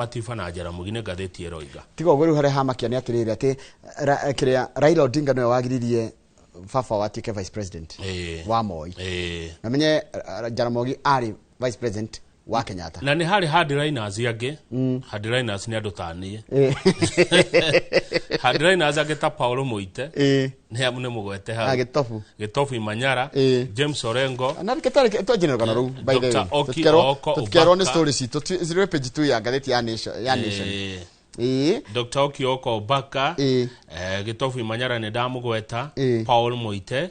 Matiba na Jaramogi nĩ ngathĩti ĩroiga. Tiga ũguo, rĩu harĩa hamakia nĩ atĩrĩrĩ, atĩ kĩrĩa Raila Odinga nĩwe wagiririe baba watuĩke vice president wa Moi. Na menye Jaramogi arĩ vice president wa Kenyatta. Na nĩ harĩ hardliners angĩ. Hardliners nĩ andũ ta niĩ. Hardliners angĩ ta Paulo Muite. Nĩ amu nĩ mũgwete hau. Ah, Gĩtobu. Gĩtobu Imanyara. James Orengo. Na reke twanjie na rũgano rũu, by the Dr. way. Oki Ooko Tũtikerwo nĩ Obaka. story citũ. Zirĩ page 2 ya ngathĩti ya Nation, ya Nation. Dr. Oki Ooko Obaka. Gĩtobu Imanyara nĩ ndamũgweta. Paul Muite.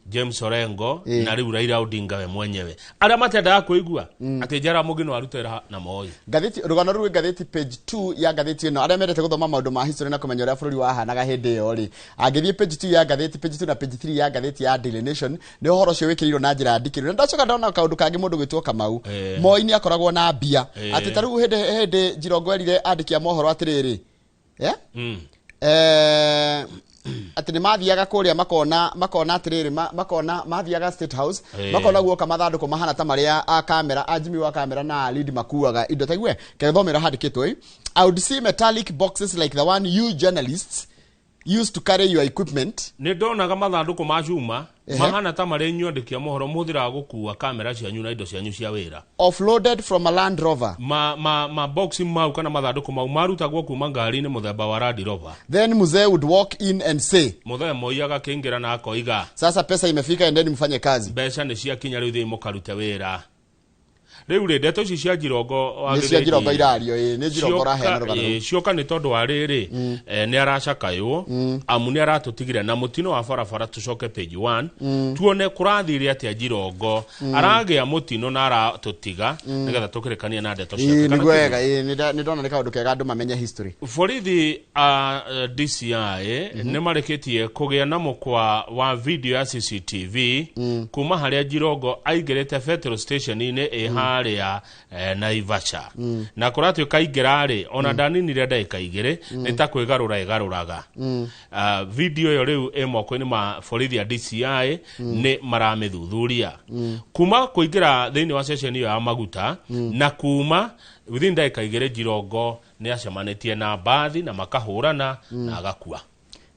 James Orengo. Na rĩu Raila Odinga we mwenyewe, arĩa matendaga kũigua atĩ Jaramogi no arute wĩra na Moi. Ngathĩti, rũgano rũu rwĩ ngathĩti page 2 ya ngathĩti ĩno. Arĩa mendete gũthoma maũndũ ma history na kũmenya ũrĩa bũrũri wahanaga hĩndĩ ĩyo rĩ, angĩthiĩ page 2 ya ngathĩti, page 2 na page 3 ya ngathĩti ya Daily Nation, nĩ ũhoro ũcio wĩkĩrĩirwo na njĩra ndikĩru. Na ndacoka ndona kaũndũ kangĩ, mũndũ gwĩtwo Kamau Moi nĩ akoragwo na mbia. Atĩ ta rĩu hĩndĩ Jirongo erire andĩki a mohoro atĩrĩrĩ, yeah? Atĩ nĩ mathiaga kũrĩa makona atĩrĩrĩ, makona mathiaga State House, makona guoka mathandũkũ mahana ta marĩa a kamera, a Jimmy wa kamera na lead makuaga indo. Taigue kethomera handĩkĩtwo ĩ, "I would see metallic boxes like the one you journalists used to carry your equipment." Nĩ ndonaga mathandũkũ ma cuma mahana ta marĩa inyuĩ andĩki a mohoro mũhũthĩraga gũkua kamera cianyu na indo cianyu cia wĩra. Offloaded from a Land Rover. Ma box mau kana mathandũkũ mau marutagwo kuma ngari-inĩ mũthemba wa Land Rover. Then mzee would walk in and say, Mũthee Moi agakĩingĩra na akoiga, "Sasa pesa imefika, endeni mfanye kazi." "Mbeca nĩ ciakinya, rĩu thiĩ mũkarute wĩra." Rĩu rĩ, ndeto ici cia Jirongo wa Nĩ cia Gĩthĩnji Jirongo irario, ĩ nĩ Jirongo ũraheana rũgano rũu. Cioka nĩ tondũ wa rĩrĩ, nĩ aracakaywo amu nĩ aratũtigire na mũtino wa barabara. Tũcoke page 1 tuone kũrathire atĩa. Jirongo aragĩa mũtino na aratũtiga nĩgetha tũkĩrĩkanie na ndeto ciake. Kana nĩguo tiguo? Wega, ĩ nĩ ndona nĩ kaũndũ kega andũ mamenye history. Borithi a DCI nĩ marĩkĩtie kũgĩa na mũkwa wa video ya CCTV kuma harĩa Jirongo aingĩrĩte petrol station-inĩ ĩ harĩa Naivasha, na kũratuĩka aingĩra rĩ, ona ndaninire ndagĩka 2, nĩ ta kwĩgarũra ĩgarũraga. Ah, video ĩyo rĩu ĩ moko-inĩ ma borithi a DCI, nĩ maramĩthuthuria kuma kũingĩra thĩinĩ wa ceceni ĩyo ya maguta, na kuma within ndagĩka 2 Jirongo nĩ acemanĩtie na mbathi na makahũrana na agakua.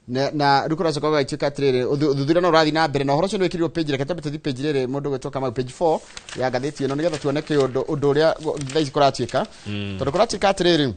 Na rĩu kũracoka gũgatuĩka atĩrĩrĩ, ũthuthuria no ũrathiĩ na mbere na ũhoro ũcio nĩ wĩkĩrirwo page, reke twambe tũthiĩ page rĩrĩ, mũndũ gwĩtwo Kamau, page 4 ya ngathĩti ĩno, nĩgetha tuone kĩũndũ ũndũ ũrĩa thaa ici kũratuĩka, tondũ kũratuĩka atĩrĩrĩ,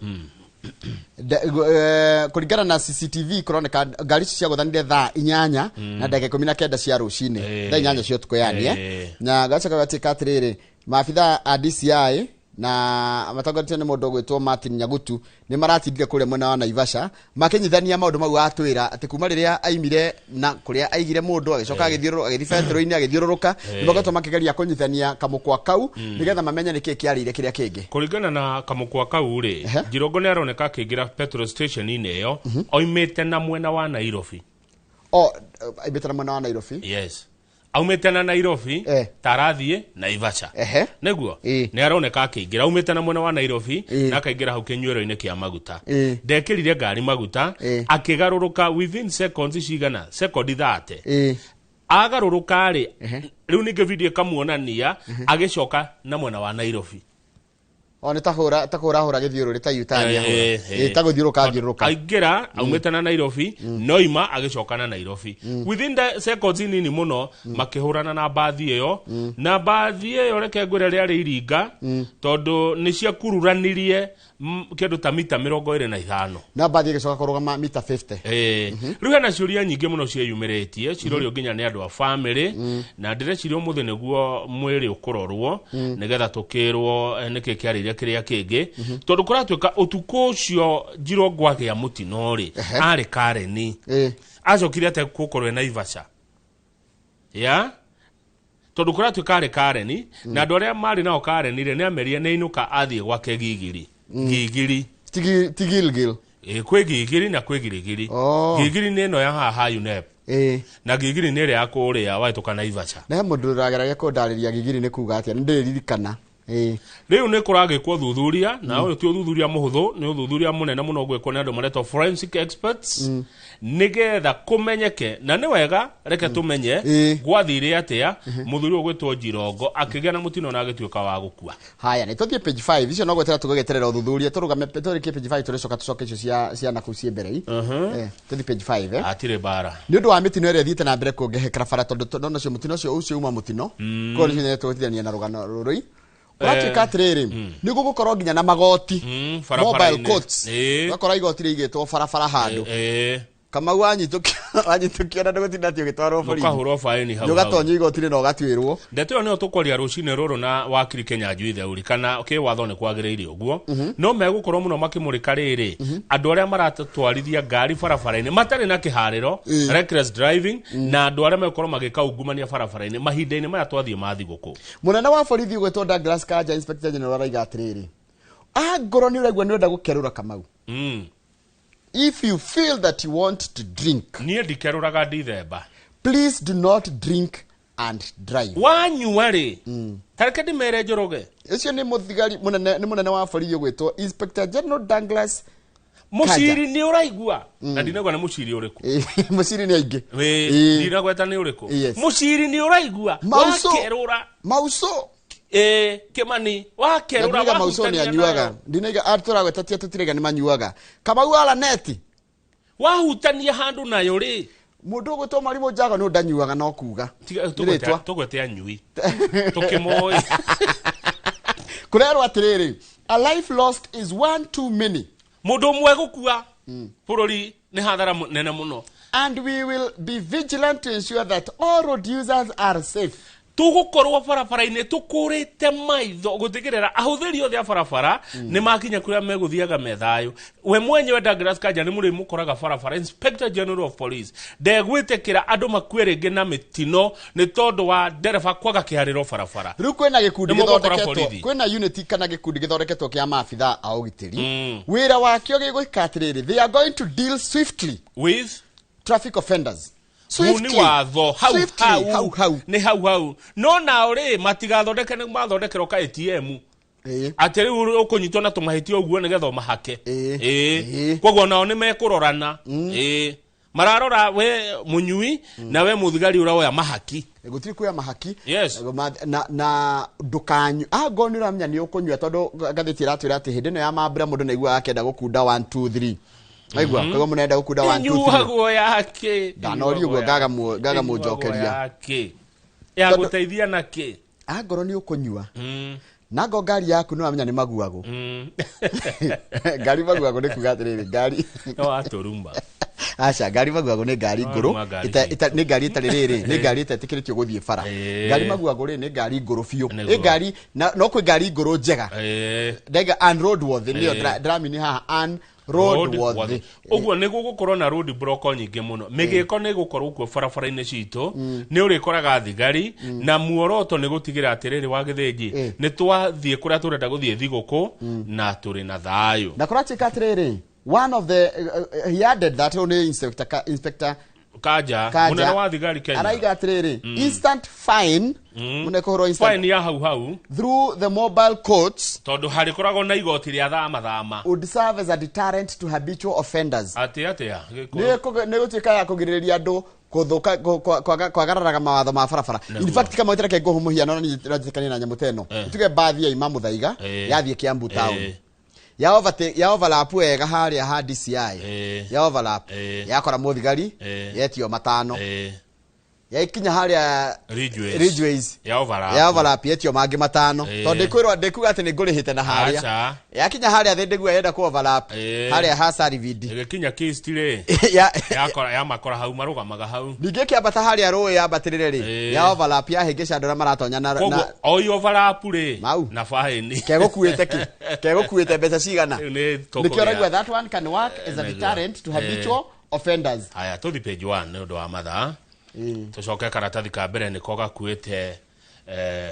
kũringana na CCTV kũroneka ngari icio ciagũthanire thaa 8:19 cia rũcinĩ, thaa 8 cia ũtukũ yani. Na gacoka gatuĩka atĩrĩrĩ, maabitha a DCI na matongoretio nĩ mũndũ ũgwĩtwo Martin Nyagutu nĩ maratindire kũrĩa mwena wa Naivasha makĩnyithania maũndũ mau atwĩra atĩ kuma rĩrĩa aimire na kũrĩa aigire mũndũ, agĩcoka agĩthiũrũrũka, agĩthiĩ betũrũ-inĩ, agĩthiũrũrũka, nĩ makoretwo makĩgeria kũnyithania kamũkwa kau nĩgetha mamenye nĩkĩĩ kĩarĩire kĩrĩa kĩngĩ. Kũringana na kamũkwa kau rĩ, Jirongo nĩ aroneka akĩingĩra petrol station-inĩ ĩyo oimĩte na mwena wa Nairobi. O aimĩte na mwena wa Nairobi. Yes, aumĩte na Nairobi ta arathiĩ Naivasha. Nĩguo nĩ aroneka akĩingĩra aumĩte na mwena wa Nairobi na akaingĩra hau kĩnyuĩro-inĩ kĩa maguta. Ndekĩrire ngari maguta, akĩgarũrũka within seconds cigana, sekondi 30. Agarũrũka rĩ, rĩu ningĩ video ĩkamuonania agĩcoka na mwena wa Nairobi. O nĩ ta hũra, ta kũhũrahũra gĩthiũrũrĩ, ta U-turn ahũra. Ta gũthiũrũrũka athiũrũrũka. Aingĩra aumĩte na Nairobi, noima agĩcoka na Nairobi within the seconds nini mũno, makĩhũrana na mbathi ĩyo. Na mbathi ĩyo, reke ngwĩre, rĩarĩ iringa, tondũ nĩ ciakururanirie kĩndũ ta mita 25. Na mbathi ĩgĩcoka kũrũgama mita 50. Rĩu hena ciũria nyingĩ mũno ciĩyumĩrĩtie, cirorio nginya nĩ andũ a famĩlĩ, na ndĩreciria ũmũthĩ nĩguo mwĩrĩ ũkũrorwo nĩgetha tũkĩrwo nĩkĩ kĩarĩire kĩrĩa kĩngĩ, tondũ kũratuĩka ũtukũ ũcio Jirongo agĩa mũtino rĩ, arĩ Kareni. Acokire ate gũkorwo e Naivasha ya, tondũ kũratuĩka arĩ Kareni, na andũ arĩa marĩ nao Kareni rĩ, nĩ amerie nĩ ainũka athiĩ gwake Gigiri, Gigiri. Ti Gilgil? Kwĩ Gigiri na kwĩ Girigiri. Gigiri nĩ ĩno ya haha UNEP, na Gigiri nĩ ĩrĩa ya kũrĩa wahĩtũka Naivasha. Na he mũndũ ũrageragia kũndarĩria Gigiri nĩ kuga atĩa, nĩ ndĩrĩririkana. Rĩu nĩ kũragĩkwo ũthuthuria, na ũyũ ti ũthuthuria mũhũthũ, nĩ ũthuthuria mũnene mũno ũgwĩkwo nĩ andũ maretwo forensic experts, nĩgetha kũmenyeke. Na nĩ wega reke tũmenye gwathire atĩa mũthuri ũyũ ũgwĩtwo Jirongo akĩgĩa na mũtino na agĩtuĩka wa gũkua. Haya, nĩ tũthiĩ page 5. Icio no gweterera tũgũgĩeterera ũthuthuria. Tũrũgame tũrĩkie page 5, tũrĩcoka tũcoke icio cia nakũu ciĩ mbere i. Tũthiĩ page 5, eh. Hatirĩ mbara. Nĩ ũndũ wa mĩtino ĩrĩa ĩthiĩte na mbere kuongehekera bara, tondũ ndona ũcio mũtino ũcio uma mũtino koguo nĩcio tũgũtithania na rũgano rũrũi ũratuĩka atĩrĩrĩ, nĩ gũgũkorwo nginya na magoti, mobile barabara-inĩ. courts. Ũgakora igoti rĩigĩtwo barabara handũ. Kamau, wanyitũkio na ndũgũtinda atĩ ũgĩtwarwo borithi. Ũkahũrwo baĩni hau hau. Ũgatonyio igoti-inĩ na ũgatuĩrwo. Ndeto ĩyo nĩyo tũkwaria rũcinĩ rũrũ na wakiri Kenya Njui Theuri, kana kĩwatho nĩ kwagĩrĩire ũguo. No megũkorwo mũno makĩmũrĩka rĩrĩ, andũ arĩa maratwarithia ngari barabara-inĩ matarĩ na kĩharĩro, reckless driving, na andũ arĩa megũkorwo magĩka ungumania barabara-inĩ mahinda-inĩ maya twathiĩ ma thigũkũ. Mũnene wa borithi ũgwĩtwo Douglas Kanja, Inspector General, araiga atĩrĩrĩ, angorwo nĩ ũraigua nĩ ũrenda gũkerũra, Kamau, if you feel that you want to drink, Niĩ ndikerũraga, ndithemba. please do not drink and drive. Wanyua rĩ, tareke ndĩmere, Njoroge. Ũcio nĩ mũthigari mũnene, nĩ mũnene wa borithi ũgwĩtwo Inspector General Douglas. Mũciri nĩ ũraigua, na ndinauga nĩ mũciri ũrĩkũ. Mũciri nĩ aingĩ. Ndinagweta nĩ ũrĩkũ. Mũciri nĩ ũraigua. Mauso. Wakerũra. Mauso. Kimani, wakerũra, Ndinaiga Mauso nĩ wahutania anyuaga. nayo. Ndinaiga tũragweta tia tũtiraiga nĩ manyuaga. Kamau alaneti. Wahutania handũ nayo rĩ. Mũndũ ũgwĩtwo Marimũ Njago nĩ ndanyuaga no kuga. Nĩ rĩtwa. Tũgwete anyui tũkĩmoĩ. Kũrerwo atĩrĩrĩ, a life lost is one too many. Mũndũ ũmwe gũkua bũrũri nĩ hathara nene mũno. And we will be vigilant to ensure that all road users are safe. Tũgũkorwo barabara-inĩ tũkũrĩte maitho gũtigĩrĩra ahũthĩri othe a barabara nĩ makinya kũrĩa megũthiaga me thayũ. We mwenyewe Douglas Kanja nĩ mũrĩ mũkoraga barabara. Inspector General of Police ndegwĩtĩkĩra andũ makue rĩngĩ na mĩtino nĩ tondũ wa ndereba kwaga kĩharĩro barabara. Rĩu kwĩna gĩkundi Nĩ mũgũkora gĩthondeketwo, borithi. Kwĩna unit kana gĩkundi gĩthondeketwo kĩa maabitha a ũgitĩri. Wĩra wakĩo gĩgwĩka atĩrĩrĩ, they are going to deal swiftly with traffic offenders. Muni Swiftly. watho hau. Swiftly, Hau. Hau hau. Nĩ hau hau, no nao rĩ matigathondeke, nĩ mathondekerwo ka ATM atĩ rĩu ũkũnyitwo na tũmahĩtia ũguo nĩgetha ũmahake. Koguo nao nĩ mekũrorana. Mararora we mũnyui na we mũthigari ũroya mahaki. Gũtirĩ kuoya mahaki. Yes. Na ndũkanyu angorwo nĩ ũramenya nĩ ũkũnyua, tondũ ngathĩti ĩratwĩra atĩ hĩndĩ ĩno ya mambura mũndũ nĩ aiguaga akĩenda gũkunda 1 2 3, aigua koguo mũndũ arenda gũkunda 1 2 3. Ĩnyuagwo yake. Ndanorio ũguo, ngaga mũnjokeria. Yake ya gũteithia na kĩ? Angorwo nĩ ũkũnyua na ngo ngari yaku nĩ wamenya nĩ maguagũ, ngari maguagũ nĩ kuga atĩrĩrĩ, ngari No watũruma. Aca, ngari maguagũ nĩ ngari ngũrũ. Waruma ngari citũ. Nĩ ngari ĩtarĩ rĩrĩ, nĩ ngari ĩtetĩkĩrĩtio gũthiĩ bara. Ngari maguagũ rĩ, nĩ ngari ngũrũ biũ. Nĩguo. Nĩ ngari no kwĩ ngari ngũrũ njega. Ndaiga unroadworthy nĩyo ndĩramini haha unroadworthy. Roadworthy. Ũguo nĩ gũgũkorwo na road block nyingĩ mũno, mĩgĩko nĩ gũkorwo kuo barabara-inĩ citũ, nĩ ũrĩkoraga thigari, na muoroto nĩ gũtigĩra atĩrĩrĩ wa gĩthĩnji nĩ twathiĩ kũrĩa tũrenda gũthiĩ thigũkũ na tũrĩ na thayũ. Na kũratuĩka atĩrĩrĩ, one of the he added that nĩ inspector Kanja. Kanja. Mũnene wa thigari Kenya. Araiga atĩrĩrĩ, instant fine, mũne kũhũrwo instant fine ya hau hau through the mobile courts tondũ harĩkoragwo na igoti rĩa thama thama would serve as a deterrent to habitual offenders. Atĩ atĩa? Nĩ gũtuĩka ya kũgirĩrĩria andũ kũthũka kwagararaga mawatho ma barabara. In fact, kama ũtareke ngũhũ mũhiano na niĩ ndĩranjĩtĩkania na nyamũ ta ĩno, tuge mbathi yaima Mũthaiga yathiĩ Kiambu town, ya overlap wega harĩa ha DCI, ya overlap yakora mũthigari, yetio 5. Yaikinya harĩa Ridgeways. Ridgeways, ya overlap, ya overlap yetio mangĩ 5. Tondũ ndĩkwĩrwo ndĩkuga atĩ nĩ ngũrĩhĩte na harĩa Aca. yakinya harĩa thĩ ndĩgua yenda ku overlap harĩa ha Sarividi, ĩgĩkinya Kist rĩ, yakora yamakora hau marũgamaga hau. Ningĩ kĩambata harĩa rũĩ yambatĩrĩre rĩ, ya overlap yahĩngĩca andũ arĩa maratonya na Koguo o i overlap rĩ Mau. na fine. Kegũkuĩte kĩ, kegũkuĩte mbeca cigana? Rĩu nĩ Nĩkĩo tũkũgĩa. ũraigua that one can work as a Nĩguo. deterrent to habitual offenders. Haya, tũthi page 1 nĩ ũndũ wa mathaa, tũcoke karatathi ka mbere nĩko gakuĩte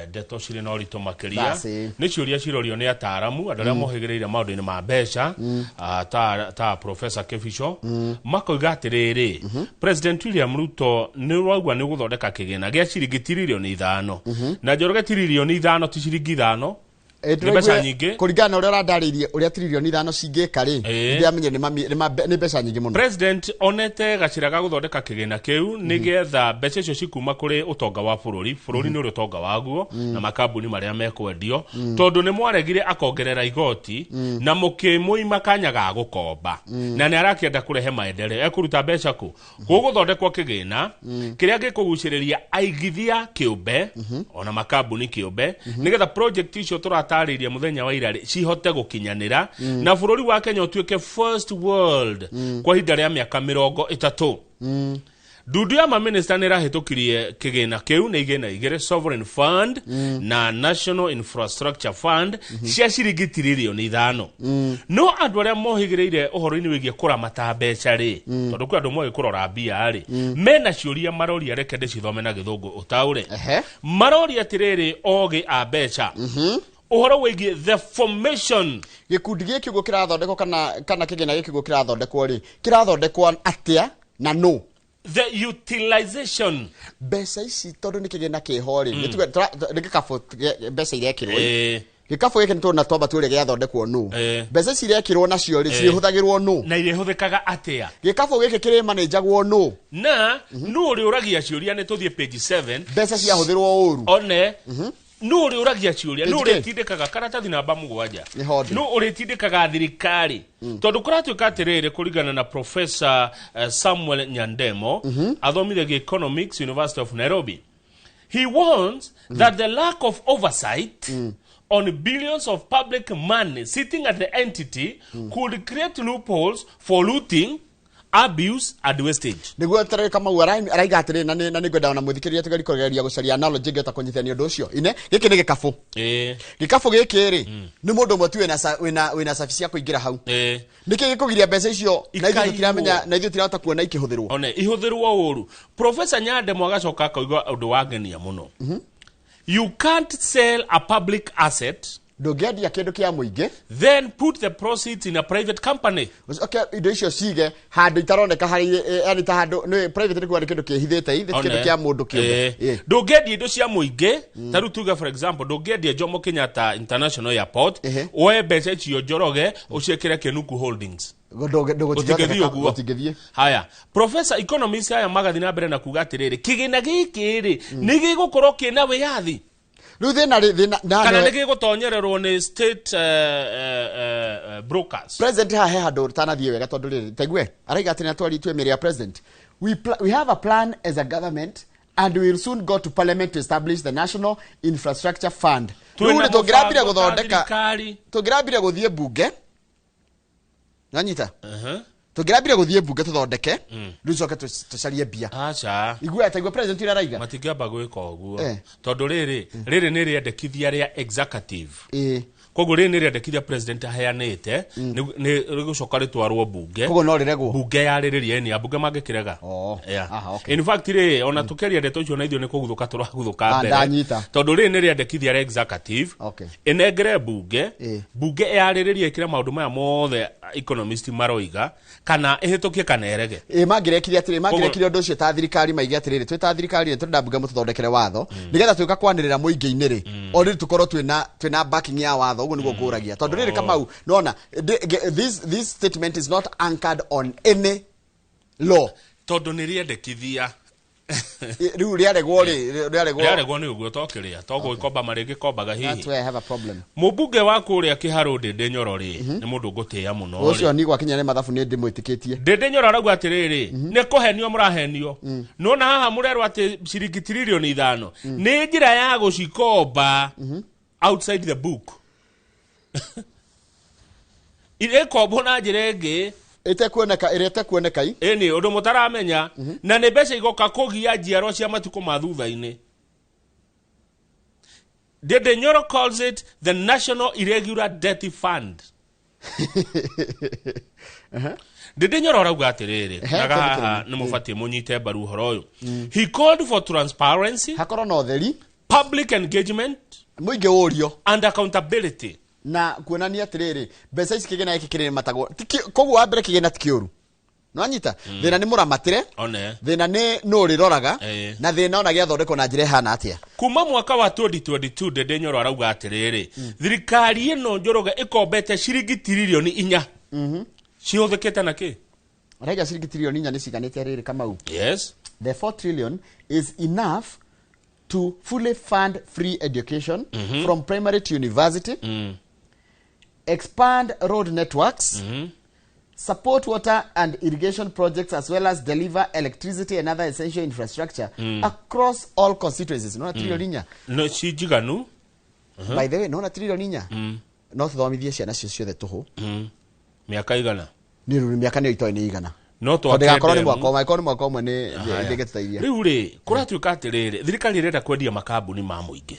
ndeto cirĩ na ũritũ makĩria. Basi. Nĩ ciũria cirorio nĩ ataaramu, andũ arĩa mohĩgĩrĩire maũndũ-inĩ ma mbeca, ta Professor Kibicho, makoiga atĩrĩrĩ, President William Ruto nĩ ũraigua nĩ ũgũthondeka kĩgĩna gĩa ciringi 5 tiririoni, na Njoroge, 5 tiririoni ti ciringi 5. Nĩ mbeca nyingĩ. Kũringana na ũrĩa ũrandarĩirie ũrĩa 5 trillion cingĩka rĩ, ndĩramenyire nĩ mbeca nyingĩ mũno. President onete gacĩra ga gũthondeka kĩgĩna kĩu nĩgetha mbeca icio cikuma kũrĩ ũtonga wa bũrũri. Bũrũri nĩ ũrĩ ũtonga waguo na makambuni marĩa mekwendio, tondũ nĩ mwaregire akongerera igoti na mũkĩmũima kanya ga gũkomba, na nĩ arakĩenda kũrehe maendeleo. Ekũruta mbeca kũ? Gũgũthondekwo kĩgĩna kĩrĩa gĩkũgucĩrĩria aigithia kĩũmbe ona makambuni kĩũmbe, nĩgetha project icio tũratarĩirie mũthenya wa ira rĩ cihote gũkinyanĩra na bũrũri wa Kenya ũtuĩke first world kwa ihinda rĩa mĩaka 30. Ndundu ya maminista nĩ ĩrahĩtũkirie kĩgĩna kĩu. Nĩ igĩna igĩrĩ, sovereign fund na National Infrastructure Fund, cia ciringi 5 trillion. No andũ arĩa mohĩgĩrĩire ũhoro-inĩ wĩgiĩ kũramata mbeca rĩ, tondũ kwĩ andũ moĩ kũrora mbia rĩ, mena ciũria maroria. Reke ndĩcithome na Gĩthũngũ ũtaũre. Maroria atĩrĩrĩ, ogĩ a mbeca, ũhoro wĩgiĩ the formation Gĩkundi gĩkĩ ũguo kĩrathondekwo kana kĩgĩna gĩkĩ ũguo kĩrathondekwo rĩ, kĩrathondekwo atĩa na no the utilization. Mbeca ici, tondũ nĩ kĩgĩna kĩho rĩ, nĩ tuge nĩ gĩkabũ mbeca irekĩrwo ĩ. Gĩkabũ gĩkĩ nĩ tuona twamba tuũrĩa gĩathondekwo nũ. Mbeca ici irekĩrwo nacio rĩ, cirĩhũthagĩrwo nũ? Na irĩhũthĩkaga atĩa? Gĩkabũ gĩkĩ kĩrĩmanĩnjagwo nũ? Na nũ ũrĩũragia ciũria? Nĩ tũthiĩ page 7. Mbeca ciahũthĩrwo ũru. One nũ ũrĩũragia ciũria, nũ Page kĩ? ũrĩtindĩkaga karatathi namba 7. Nĩ hondi. Nũ ũrĩtindĩkaga thirikari? Tondũ kũratuĩka atĩrĩrĩ, kũringana na Professor Samuel Nyandemo, athomithagia economics, University of Nairobi, he warns that the lack of oversight on billions of public money sitting at the entity could create loopholes for looting, abuse and wastage. Nĩguo tarĩ Kamau araiga atĩrĩ, na nĩ ngwenda ona mũthikĩrĩria tũgerie kũgeria gũcaria analogy ĩngĩhota kũnyitithania ũndũ ũcio. Ine gĩkĩ nĩ gĩkabũ. Gĩkabũ gĩkĩ rĩ, nĩ mũndũ ũmwe tu wĩna cabi cia kũingĩra hau. Nĩkĩ gĩkũgiria mbeca icio na ithuĩ Ikaiywo. tũtiramenya, na ithuĩ tirahota kuona ikĩhũthĩrwo? One ihũthĩrwo ũru. Professor Nyandemo agacoka akauga ũndũ wangenia mũno: you can't sell a public asset, Ndũngĩendia kĩndũ kĩa mũingĩ, then put the proceeds in a private company. Ũcoke indo icio cige handũ itaroneka harĩ yani ta handũ nĩ private, nĩ kuga nĩ kĩndũ kĩhithĩte, ithi ti kĩndũ kĩa mũndũ kĩũmbe. Ndũngĩendia indo cia mũingĩ. Ta rĩu tuge, for example, ndũngĩendia Jomo Kenyatta International Airport, woe mbeca icio Njoroge ũciĩkĩre Kenuku Holdings. Gũtingĩthiĩ ũguo. Gũtingĩthiĩ. Haya, professor economist aya magathiĩ na mbere na kuga atĩrĩrĩ, kĩgĩna gĩkĩ rĩ, nĩ gĩgũkorwo kĩna wĩyathi Rĩu thĩna rĩ thĩna kana nĩ gĩgũtonyererwo nĩ state brokers? President haha he handũ ũtanathiĩ wega, tondũ rĩrĩ taigue araiga atĩ nĩ atwari mĩrĩ ya president: We have a plan as a government and we will soon go to parliament to establish the National Infrastructure Fund." Rĩu Twĩna rĩ, tũngĩrambire mũbango ta gũthondeka thirikari. Tũngĩrambire gũthiĩ mbunge, nanyita, tũngĩrambire gũthiĩ mbunge tũthondeke, rĩu coke tũcarie mbia. Aca. Igua, taigua president ũrĩa araiga. Matingĩamba gwĩka ũguo, tondũ rĩrĩ nĩ rĩendekithia rĩa executive. Koguo rĩrĩ nĩ rĩendekithia president aheanĩte, nĩ rĩgũcoka rĩtwarwo mbunge. Koguo no rĩregwo. Mbunge yarĩrĩria, ĩni ambunge mangĩkĩrega. Oh. Yeah. Aha, okay. In fact rĩ, ona tũkĩaria ndeto icio na ithuĩ nĩ kũguthũka tũraguthũka Ah, mbere. ndanyita. Tondũ rĩrĩ nĩ rĩendekithia rĩa executive ĩnengere mbunge, mbunge yarĩrĩrie, ĩkĩre maũndũ maya mothe economist maroiga, kana ĩhĩtũkie kana ĩrege. Ĩ mangĩrekire atĩrĩ, mangĩrekire ũndũ ũcio ta thirikari, maige atĩrĩrĩ, twĩ ta thirikari nĩ tũrenda mbunge mũtũthondekere watho, nĩgetha twĩka kwanĩrĩra mũingĩ-inĩ rĩ, o rĩrĩ tũkorwo twĩna backing ya watho. Ũguo nĩguo ngũragia, tondũ rĩrĩ, Kamau, nona this statement is not anchored on any law. Tondũ nĩ rĩendekithia. Rĩu rĩaregwo rĩ, rĩaregwo? Rĩaregwo nĩ ũguo, tokĩrĩa togũgĩkomba marĩgĩkombaga. That's Hihi where I have a problem. Mũmbunge wa kũrĩa Kĩharũ, Ndĩndĩ Nyoro rĩ, nĩ mũndũ ngũtĩĩa mũno rĩ. Ũcio ni gwakinya nĩ mathabu nĩ ndĩmwĩtĩkĩtie. Ndĩndĩ Nyoro arauga atĩrĩrĩ, nĩ kũhenio mũrahenio. Nona haha mũrerwo atĩ ciringi 5 trillion nĩ njĩra ya gũcikomba outside the book, irĩkombwo na njĩra ĩngĩ Ĩtekuoneka, ĩrĩa ĩtekuoneka i. Ĩni ũndũ mũtaramenya, na nĩ mbeca igoka kũgia njiarwa cia matukũ ma thutha-inĩ. Ndĩndĩ Nyoro calls it the National Irregular Debt Fund. Ndĩndĩ Nyoro arauga atĩrĩrĩ, Ehe, na haha tũthikĩrĩrie. nĩ mũbatiĩ mũnyite mbaru ũhoro ũyũ. He called for transparency, Hakorwo na ũtheri, public engagement mũingĩ ũrio, and accountability. Na kuonania atĩrĩrĩ, mbeca ici kĩgĩna gĩkĩ kĩrĩmatagwo. Koguo wa mbere, kĩgĩna ti kĩũru. Nwanyita thĩna nĩ mũramatĩre, One. thĩna nĩ nũ ũrĩroraga, na thĩna ona gĩathondekwo na njĩra ĩhana atĩa. Kuma mwaka wa 2022 Ndindi Nyoro arauga atĩrĩrĩ, thirikari ĩno Njoroge ĩkombete ciringi 4 tiririoni cihũthĩkĩte na kĩ? Raiga ciringi 4 tiririoni nĩ ciganĩte rĩrĩ, Kamau. Yes. The 4 trillion is enough to fully fund free education from primary to university, expand road networks, support water and irrigation projects, as well as deliver electricity and other essential infrastructure across all constituencies. Nona 4 tiririoni. No ci njiganu. By the way, nona 4 tiririoni no tuthomithie ciana cio ciothe tũhũ. Mĩaka igana? Nĩ rĩu mĩaka nĩyo itoĩ nĩ igana. No Tondũ ĩgakorwo nĩ twake mwaka ũmwe, angĩkorwo nĩ mwaka ũmwe nĩ Haya. ndĩngĩtũteithia. Rĩu rĩ, kũratuĩka atĩrĩrĩ, thirikari ĩrenda kwendia makambuni ma mũingĩ.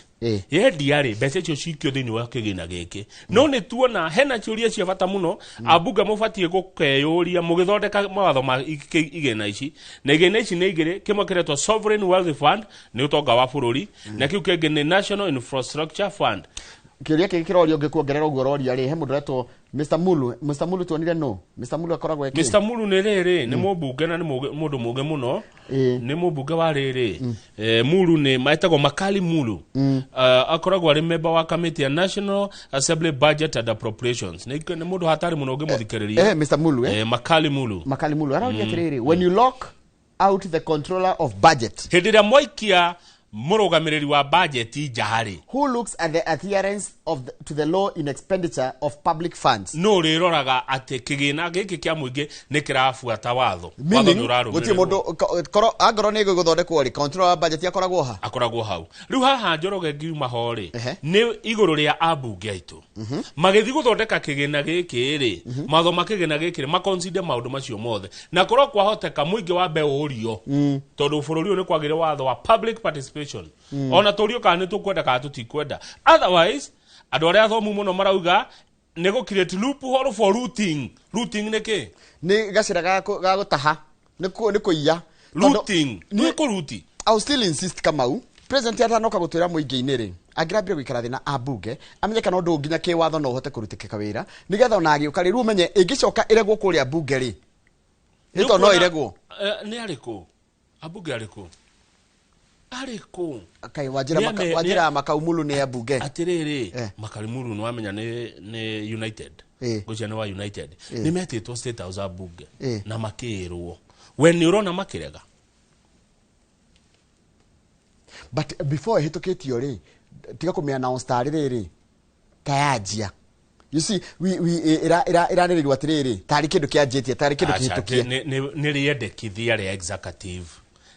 Yendia rĩ, mbeca icio cikio thĩinĩ wa kĩgĩna gĩkĩ. No nĩ tuona hena ciũria cia bata mũno ambunge mũbatiĩ gũkeyũria mũgĩthondeka mawatho ma igĩna ici. Na igĩna ici nĩ igĩrĩ: kĩmwe kĩretwo Sovereign Wealth Fund, nĩ ũtonga wa bũrũri, na kĩu kĩngĩ nĩ National Infrastructure Fund. Kĩũria kĩngĩ kĩrorio, ngĩkuongerera ũguo ũroria rĩ, he mũndũ ũretwo Mr Mulu. Mr Mulu tuonire no Mr Mulu akoragwo eki? Mr Mulu nĩ rĩrĩ, nĩ mũmbunge na nĩ mũndũ mũũgĩ mũno. Nĩ mũmbunge wa rĩrĩ, Mulu nĩ etagwo Makali Mulu. Akoragwo arĩ member wa committee ya National Assembly Budget and Appropriations. Nĩ mũndũ hatarĩ mũno ũngĩmũthikĩrĩria. Mr Mulu. Makali Mulu. Makali Mulu arauria atĩrĩrĩ, when you lock out the controller of budget, Hĩndĩ ĩrĩa mwaikia mũrũgamĩrĩri wa bajeti nja rĩ, who looks at the adherence to the law in expenditure of public funds? Nũ ũrĩroraga atĩ kĩgĩna gĩkĩ kĩa mũingĩ nĩ kĩrabuata watho? Watho Meaning nĩ gũtirĩ ũrarũmĩrĩrwo. Mũndũ korwo angorwo nĩ gũgũthondekwo rĩ, controller wa budget akoragwo ha? Akoragwo hau. Rĩu haha Njoroge ngiuma ho rĩ, nĩ igũrũ rĩa ambunge aitũ magĩthiĩ gũthondeka kĩgĩna gĩkĩ rĩ, mawatho ma kĩgĩna gĩkĩ rĩ, maconsider maũndũ macio mothe, na korwo kwahoteka mũingĩ wa ũrio, tondũ bũrũri ũyũ nĩ kwagĩrĩ watho wa public participation, ona tũrio kana nĩ tũkwenda kana tũtikwenda. Otherwise andũ arĩa athomu mũno marauga nĩ gũ create loophole for looting. Looting nĩ kĩ? Nĩ gacĩra ga gũtaha, nĩ kũiya. Looting nĩ kũruti. I will still insist, Kamau, president atanoka gũtwĩra mũingĩ-inĩ rĩ, angĩrambire gũikara thĩ na ambunge amenye kana ũndũ nginya kĩwatho no ũhote kũrutĩkĩka wĩra, nĩgetha ona agĩũka rĩ, rĩu ũmenye ĩngĩcoka ĩregwo kũrĩa mbunge rĩ, nĩ tondũ no ĩregwo. Nĩ arĩkũ ambunge? Arĩkũ? Arĩkũ? Kaĩ wanjĩra Nĩ wanjĩra Makaumulu nĩ ambunge? Atĩrĩrĩ, Makarimuru nĩ wamenya nĩ United. Ngũcia nĩ wa United. Nĩ metĩtwo State House ambunge na makĩrwo we nĩ ũrona makĩrega. But before ĩhĩtũkĩtio rĩ, tiga kũmĩ announce tarĩ rĩrĩ tayanjia. You see, we ĩranĩrĩrwo atĩrĩrĩ tarĩ kĩndũ kĩanjĩtie, tarĩ kĩndũ Aca, kĩhĩtũkie. Nĩ rĩendekithia rĩa executive,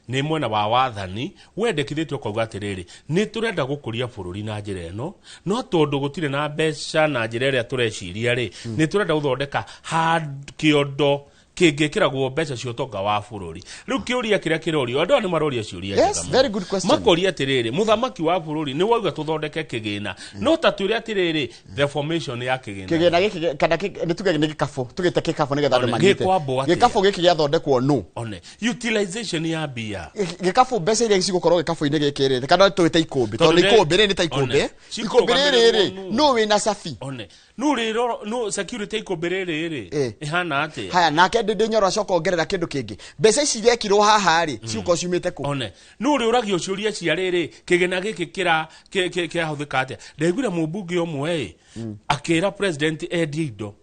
nĩ mwena wa wathani wendekithĩtio kauga atĩrĩrĩ, nĩ tũrenda gũkũria bũrũri na njĩra ĩno, no tondũ gũtirĩ na mbeca na njĩra ĩrĩa tũreciria rĩ, nĩ tũrenda gũthondeka kĩondo kĩngĩkĩragwo mbeca cia ũtonga wa bũrũri. Rĩu kĩũria kĩrĩa kĩrorio, andũ aya nĩ maroria ciũria Yes, njega mũno. very good question. Makoria atĩrĩrĩ, mũthamaki wa bũrũri nĩ wauga tũthondeke kĩgĩna, no ta twĩre atĩrĩrĩ, the formation ya kĩgĩna. Kĩgĩna gĩkĩ kana nĩ tuge nĩ gĩkabũ, tugĩte gĩkabũ nĩgetha andũ One, manyite. gĩkwambwo atĩa? Gĩkabũ gĩkĩ gĩathondekwo nũ? One utilization ya mbia. Gĩkabũ, mbeca iria cigũkorwo gĩkabũ-inĩ gĩkĩ rĩ, kana tũĩte ikũmbĩ, tondũ Tondũ ikũmbĩ rĩ nĩ ta ikũmbĩ. One, Ikũmbĩ rĩrĩ rĩ, cikũrũgamĩrĩrwo nũ? nũ wĩna cabi? One nũ rĩrora nũ security ikũmbĩ rĩrĩ rĩ ĩhana atĩa? Haya, nake Ndindi Nyoro acoka ongerera kĩndũ kĩngĩ, mbeca ici irekirwo haha rĩ, cigũkorwo ciumĩte kũ? One nũ ũrĩũragio ciũria cia rĩrĩ, kĩgĩna gĩkĩ kĩra kĩrahũthĩka atĩa? Ndaiguire mũmbunge ũmwe ĩ akĩra president endie indo,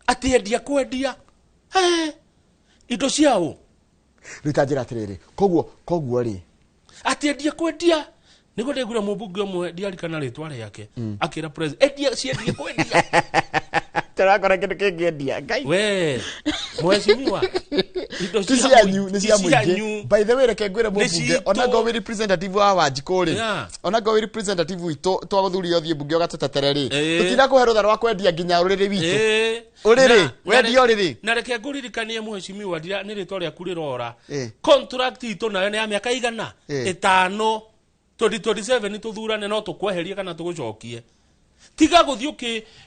atĩ endia kwendia. He, indo ciao. Rĩu ta njĩra atĩrĩrĩ, koguo rĩ, Atĩ endia kwendia, nĩguo ndaiguire mũmbunge ũmwe, ndiarikana rĩtwa rĩake, akĩra president endia, ciendie kwendia. Tũrakora kĩndũ kĩngĩendia Ngai. We mheshimiwa, indo Ti cianyu, nĩ ti cia mũingĩ. cianyu. By the way, reke ngwĩre Nĩ mũmbunge, citũ. ona ngorwo wĩ representative wa Wanjikũ rĩ, ona ngorwo wĩ representative witũ twagũthuria ũthiĩ mbunge ũgatũtetere rĩ, tũtinakũhe rũtha rwa kwendia nginya ũrĩrĩ witũ. Ũrĩrĩ, wendia ũrĩrĩ. Na reke ngũririkanie mheshimiwa, ndira nĩ rĩtwa rĩaku rĩrora. Contract itũ nayo nĩ ya mĩaka igana? 5, 2027 tũthurane, no tũkweherie kana tũgũcokie. Tiga gũthiĩ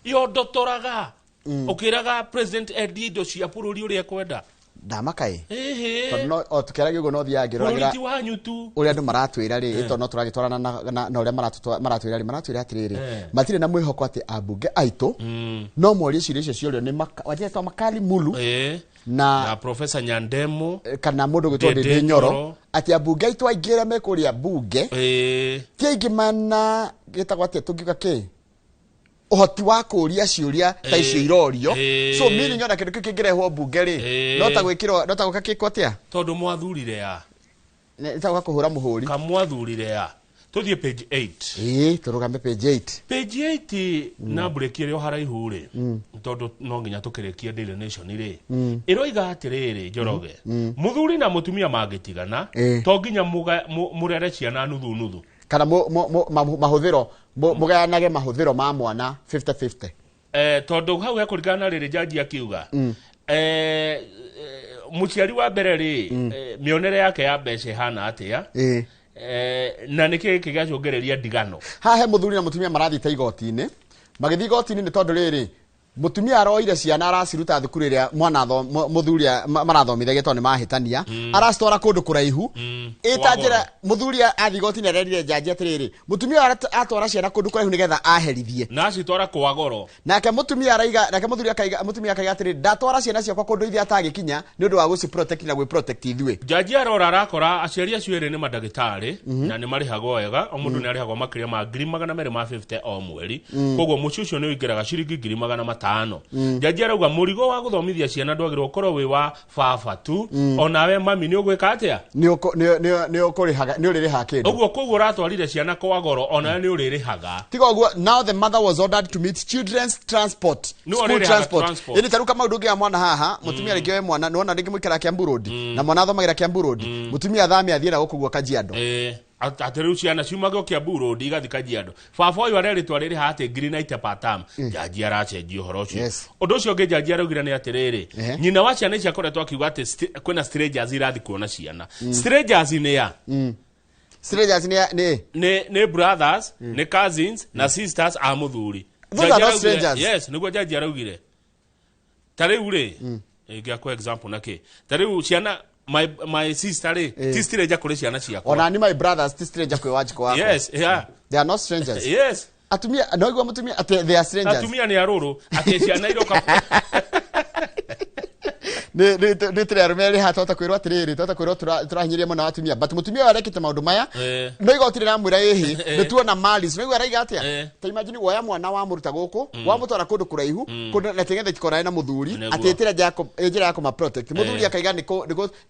ũkĩyondotoraga ũkĩraga president endie indo cia bũrũri ũrĩa ekwenda. Ndamaka ĩ. Ĩhĩ. Tondũ no o tũkĩaragia ũguo no thiaga Bũrũri ngĩroragĩra ti wanyu tu. ũrĩa andũ maratwĩra rĩ, tondũ no tũragĩtwarana na ũrĩa maratwĩra rĩ, maratwĩra atĩrĩrĩ, Eh. matirĩ na mwĩhoko atĩ ambunge aitũ no morie ciũria icio ciorio nĩ wanjĩtwo Makali Mulu Ĩĩ. na Na Professor Nyandemo. kana mũndũ gwĩtwo Ndĩndĩ Ndĩndĩ Nyoro, Nyoro. atĩ ambunge aitũ aingĩ arĩa me kũrĩa mbunge Ĩĩ. ti aingĩ mana gĩtagwo atĩa tũngiuga kĩ ũhoti wa kũria ciũria ta icio irorio. Eh. So meaning ona kĩndũ kĩu kĩngĩrehwo mbunge rĩ, Eh. no ta gwĩkĩrwo, no ta gũka kĩkwo atĩa, Tondũ mwathurire ya. Nĩ ta gũka kũhũra mũhũri. Kamwathurire ya. Tũthiĩ page 8. Ĩĩ, tũrũgame page 8. Page 8 na mburĩki ĩrĩ o haraihu rĩ, tondũ no nginya tũkĩrĩkie Daily Nation rĩ, ĩroiga atĩrĩrĩ, Njoroge, mũthuri na mũtumia mangĩtigana, to nginya mũrere ciana nuthu nuthu. Kana mahũthĩro, mũgayanage mahũthĩro ma mwana 50-50. Tondũ hau hekũringana na rĩrĩ jaji akiuga, mũciari wa mbere rĩ, mĩonere yake ya mbeca ĩhana atĩa, na nĩkĩ gĩkĩ gĩacũngĩrĩria ndigano. Haha he mũthuri na mũtumia marathiĩte igoti-inĩ, magĩthiĩ igoti-inĩ nĩ tondũ rĩrĩ, mũtumia aroire ciana araciruta thukuru ĩrĩa mwana mũthuri marathomithagia tondũ nĩ mahĩtania, aracitwara kũndũ kũraihu ĩta Kwa njĩra. goro. Mũthuri athiĩ igoti-inĩ arerire njanji atĩrĩrĩ, mũtumia ũyũ atwara ciana kũndũ kũraihu nĩgetha aherithie. Na acitwara kwa goro. Nake mũtumia araiga, nake mũthuri akaiga, mũtumia akaiga atĩrĩrĩ, ndatwara ciana ciakwa kũndũ ithe atagĩkinya nĩ ũndũ wa gũci protect na gwĩ protect ithuĩ. Jaji arora arakora aciari acio erĩ nĩ mandagĩtarĩ na nĩ marĩhagwo wega, o mũndũ nĩ arĩhagwo makĩria ma 250,000 o mweri, koguo mũciĩ ũcio nĩ ũingĩraga ciringi 500,000. Jaji arauga mũrigo wa gũthomithia ciana ndwagĩrĩirwo ũkorwo wĩ wa baba tu, onawe mami nĩ ũgwĩka atĩa? Nĩ nĩ ũkũrĩhaga, nĩ ũrĩrĩhaga kĩndũ. Ũguo koguo ũratwarire ciana kwa goro, onawe nĩ ũrĩrĩhaga. Tiga ũguo, now the mother was ordered to meet children's transport, Nĩ school ũrĩrĩhaga transport. transport. Ĩni tarĩu kama ũndũ ũngĩ wa mwana haha, mũtumia rĩngĩ oe mwana, nĩwona rĩngĩ mũikara Kiambu Road na mwana athomagĩra Kiambu Road, mũtumia athame athiĩ na gũkũ guo Kajiado. Atĩ rĩu ciana ciumagio Kiambu Road igathiĩ Kajiado, baba ũyũ arerĩtwo arĩrĩha atĩ 90,000 per term. Jaji aracenjia ũhoro ũcio. Yes. Ũndũ ũcio ũngĩ jaji araugire nĩ atĩrĩrĩ, nyina wa ciana ici akoretwo akiuga atĩ kwĩna strangers irathiĩ kuona ciana. Strangers nĩ ya? Strangers nĩ Nĩ brothers, nĩ cousins na sisters a mũthuri. Those Jaji are not araugire- strangers. Yes, nĩguo jaji araugire. Ta rĩu rĩ, ingĩakwa example na kĩ, ta rĩu ciana my sister rĩ, ti stranger kũrĩ ciana ciakwa. Ona ni my brothers ti stranger kwĩ Wanjikũ wakwa. Yes, yeah. They are not strangers. Yes. Atumia no igua mũtumia atĩ they are strangers. Atumia nĩ arũrũ atĩ ciana iroka. Nĩ tũrĩ arũme erĩ haha, twahota kwĩrwo atĩrĩrĩ, twahota kwĩrwo tũrahinyĩrĩria mũno atumia, but mũtumia ũyũ arekĩte maũndũ maya, no igoti rĩramwĩra ĩhĩ, nĩ tuona malice. No igua araiga atĩa? Ta imagine woya mwana wamũruta gũkũ, wamũtwara kũndũ kũraihu, kũndũ na tĩgetha itikonane na mũthuri, atĩ ĩtĩra njĩra ya kũma protect. Mũthuri akaiga nĩ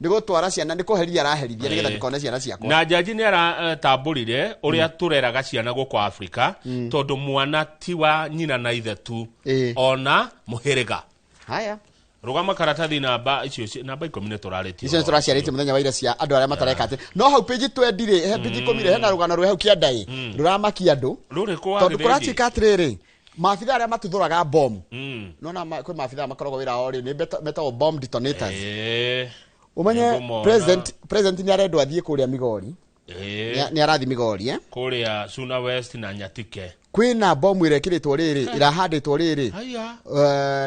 gũtwara ciana, nĩ kũherithia araherithia nĩgetha ndikone ciana ciakwa. Na jaji nĩ aratambũrire ũrĩa tũreraga ciana gũkũ Afrika, tondũ mwana ti wa nyina na ithe tu, ona mũhĩrĩga. Haya. Rũgama karatathi namba icio namba 10 nĩ tũrarĩtie. Icio nĩ tũraciarĩtie mũthenya wa ira cia andũ arĩa matareka atĩ no hau page 20 rĩ, he page 10 rĩ, hena rũgano rwĩ hau kĩanda ĩ rũramakia andũ, Rũrĩkũ wa tondũ gĩthĩnji? kũratuĩka atĩrĩrĩ, maabitha arĩa matuthũraga bomu, nona kwĩ maabitha makoragwo wĩra wao rĩ nĩ metagwo bomb detonators. Ũmenye Nĩngũmona. president nĩ arendwo athiĩ kũrĩa Migori. Nĩ arathiĩ Migori, eh? Kũrĩa Suna West na Nyatike. Kwĩna bomu ĩrekĩrĩtwo rĩrĩ, ĩrahandĩtwo rĩrĩ, Haya.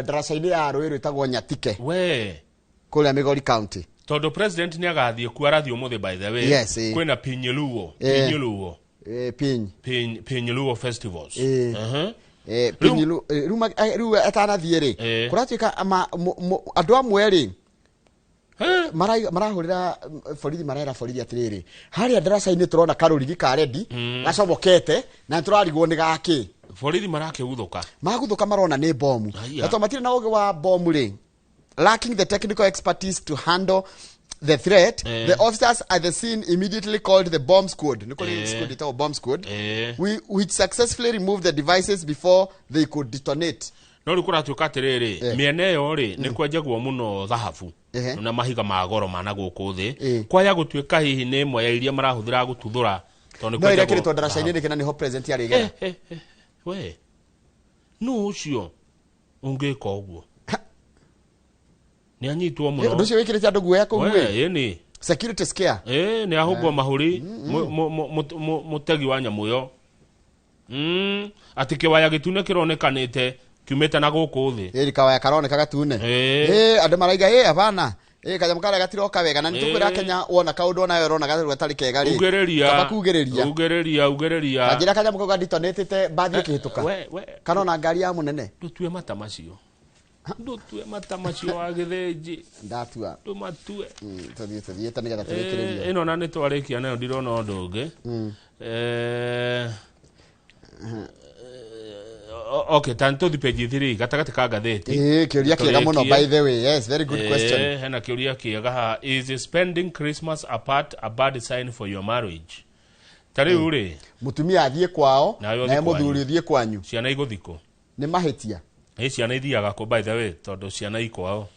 ndaraca-inĩ ya rũĩ rwĩtagwo Nyatike We. kũrĩa Migori County. Tondũ president nĩ agathiĩ kuo, arathiĩ ũmũthĩ by the way. Yes, eh. Kwĩna Pinyiluo. Pinyiluo. Piny Pinyiluo festivals. Piny rĩu atanathiĩ rĩ, kũratuĩka andũ amwe rĩ, marahũrĩra borithi, marera borithi atĩrĩrĩ, harĩa ndaraca-inĩ tũrona karũrigi ka rendi gacomokete na nĩtũrarigwo nĩ gakĩ. Borithi marakĩguthũka. Maguthũka marona nĩ bomu. Aya. Na tondũ matirĩ na ũgĩ wa bomu rĩ, lacking the technical expertise to handle the threat, the officers at the scene immediately called the bomb squad. Nĩ kũrĩ squad ĩtagwo bomb squad, which successfully removed the devices before they could detonate. No rĩu kũratuĩka atĩrĩrĩ, mĩena ĩyo rĩ nĩ kwenjagwo mũno thahabu na mahiga ma goro mana gũkũ thĩ. Kwaya gũtuĩka hihi nĩ ĩmwe ya iria marahũthĩra gũtuthũra, tondũ nĩ No kwenjagwo ĩrekĩrĩtwo ndaraca-inĩ nĩkĩ na nĩho president arĩgera? We nũ ũcio ũngĩka ũguo nĩ anyitwo mũno. Ũndũ ũcio wĩkĩrĩte andũ guoya kũu We, ĩ. ĩni. Security scare. Nĩ ahũmbwo mahũri mũtegi wa nyamũ ĩyo, atĩ kĩwaya gĩtune kĩronekanĩte kiumĩte na gũkũ thĩ. Ĩri kawaya karoneka gatune. Eh. Andũ maraiga ĩ hapana. Ĩ kanyamũ karĩa gatiroka wega na nĩtũkwĩra Kenya wona kaũndũ onawe ũrona gatarĩ kega rĩ, Ugĩrĩria. kaba kugĩrĩria. Ugĩrĩria, ugĩrĩria. Kanjĩra kanyamũ kau ganditonĩtĩte mbathi ĩkĩhĩtũka. We Kana ona ngari ya mũnene. Ndũtue mata macio, ndũtue mata macio wa gĩthĩnji. Ndatua. Ndũmatue. Tũthiĩ tũthiĩte nĩgetha tũrĩkĩrĩrie. Ĩno na nĩ twarĩkia nayo, ndirona ũndũ ũngĩ. Okay, ta nĩtũthi page 3 gatagatĩ ka ngathĩti. Ĩ, kĩũria kĩega mũno. Tũrĩkie. By the way, yes, very good question. Hena kĩũria kĩega haha: is spending Christmas apart a bad sign for your marriage? Ta rĩu rĩ, Mũtumia athiĩ kwao, Nawe ũthiĩ nawe kwanyu. mũthuri ũthiĩ kwanyu, ciana igũthikũ nĩ mahĩtia? Ĩ, ciana ithiaga kũ, by the way? Tondũ ciana ikwao,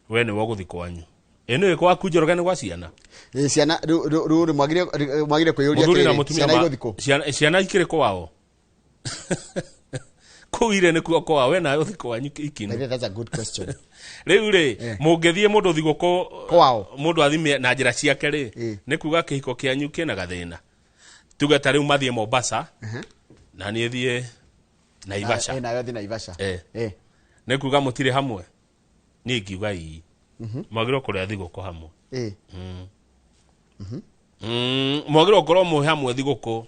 we nĩwe ũgũthi kwanyu. Ĩ, nĩwe kwaku, Njoroge, nĩ gwa ciana. Ĩ, ciana rĩu rĩ, mwagire kwĩyũria Mũthuri na atĩrĩrĩ, mũtumia ciana igũthiĩ kũ? Ciana ikĩrĩ kwao kũu ire nĩkuo kwao, we nawe ũthi kwanyu ikinu. By the way, that's a good question. Rĩu rĩ, mũngĩthiĩ mũndũ thigũkũ Kwao. Mũndũ athime na njĩra ciake rĩ, nĩ kuga kĩhiko kĩanyu kĩna gathĩna. Tuge ta rĩu mathiĩ Mombasa na niĩ thiĩ Naivasha. Ĩ, nawe ũthiĩ Naivasha. Nĩ kuga mũtirĩ hamwe. Niĩ ingiuga ii, mwagĩrĩirwo kũrĩa thigũkũ hamwe. Mwagĩrĩirwo gũkorwo mwĩ hamwe thigũkũ.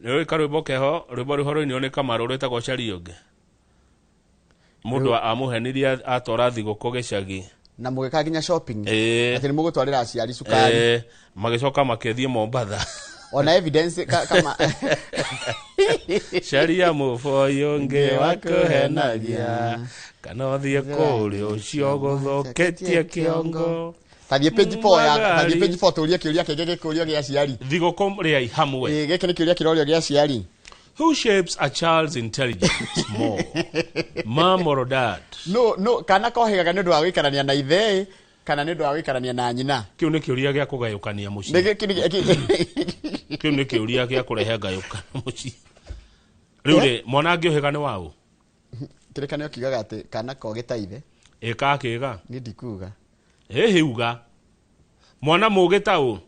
Nĩ ũĩ karwĩmbo keho, rwĩmbo rũho rũinio nĩ Kamarũ rwĩtagwo Caria Ũngĩ? Mũndũ amũhenirie atwara thigũkũ gĩcagi. Na mũgĩka nginya shopping, atĩ nĩ mũgũtwarĩra aciari cukari. Magĩcoka makĩthiĩ Mombatha. Ona evidence kama Caria mũboi ũngĩ wa kũhenagia kana ũthiĩ kũrĩa ũcio gũthũkĩtie kĩongo. Tathiĩ page 4 ya Magari. Tathiĩ page 4 tũrie kĩũria kĩngĩ gĩkũrio gĩa aciari. Thigũkũ rĩai hamwe. Ĩ, gĩkĩ nĩ kĩũria kĩrorio gĩa aciari. Who shapes a child's intelligence more, mom or dad? No kana kohĩgaga nĩ ũndũ wa gũikarania na ithe kana nĩ ũndũ wa gũikarania na nyina? Kĩu nĩ kĩũria gĩa kũgayũkania Nĩ mũciĩ. Gĩkĩ Kĩu nĩ kĩũria gĩa kũrehe ngayũkano mũciĩ. Rĩu rĩ, mwana angĩũhĩga nĩ waũ? Kĩrĩkanĩro kiugaga atĩ kana kogĩ ta ithe. Ĩka kĩga. Niĩ ndikuga. Ĩhĩ, uga mwana mũgĩ ta ũ,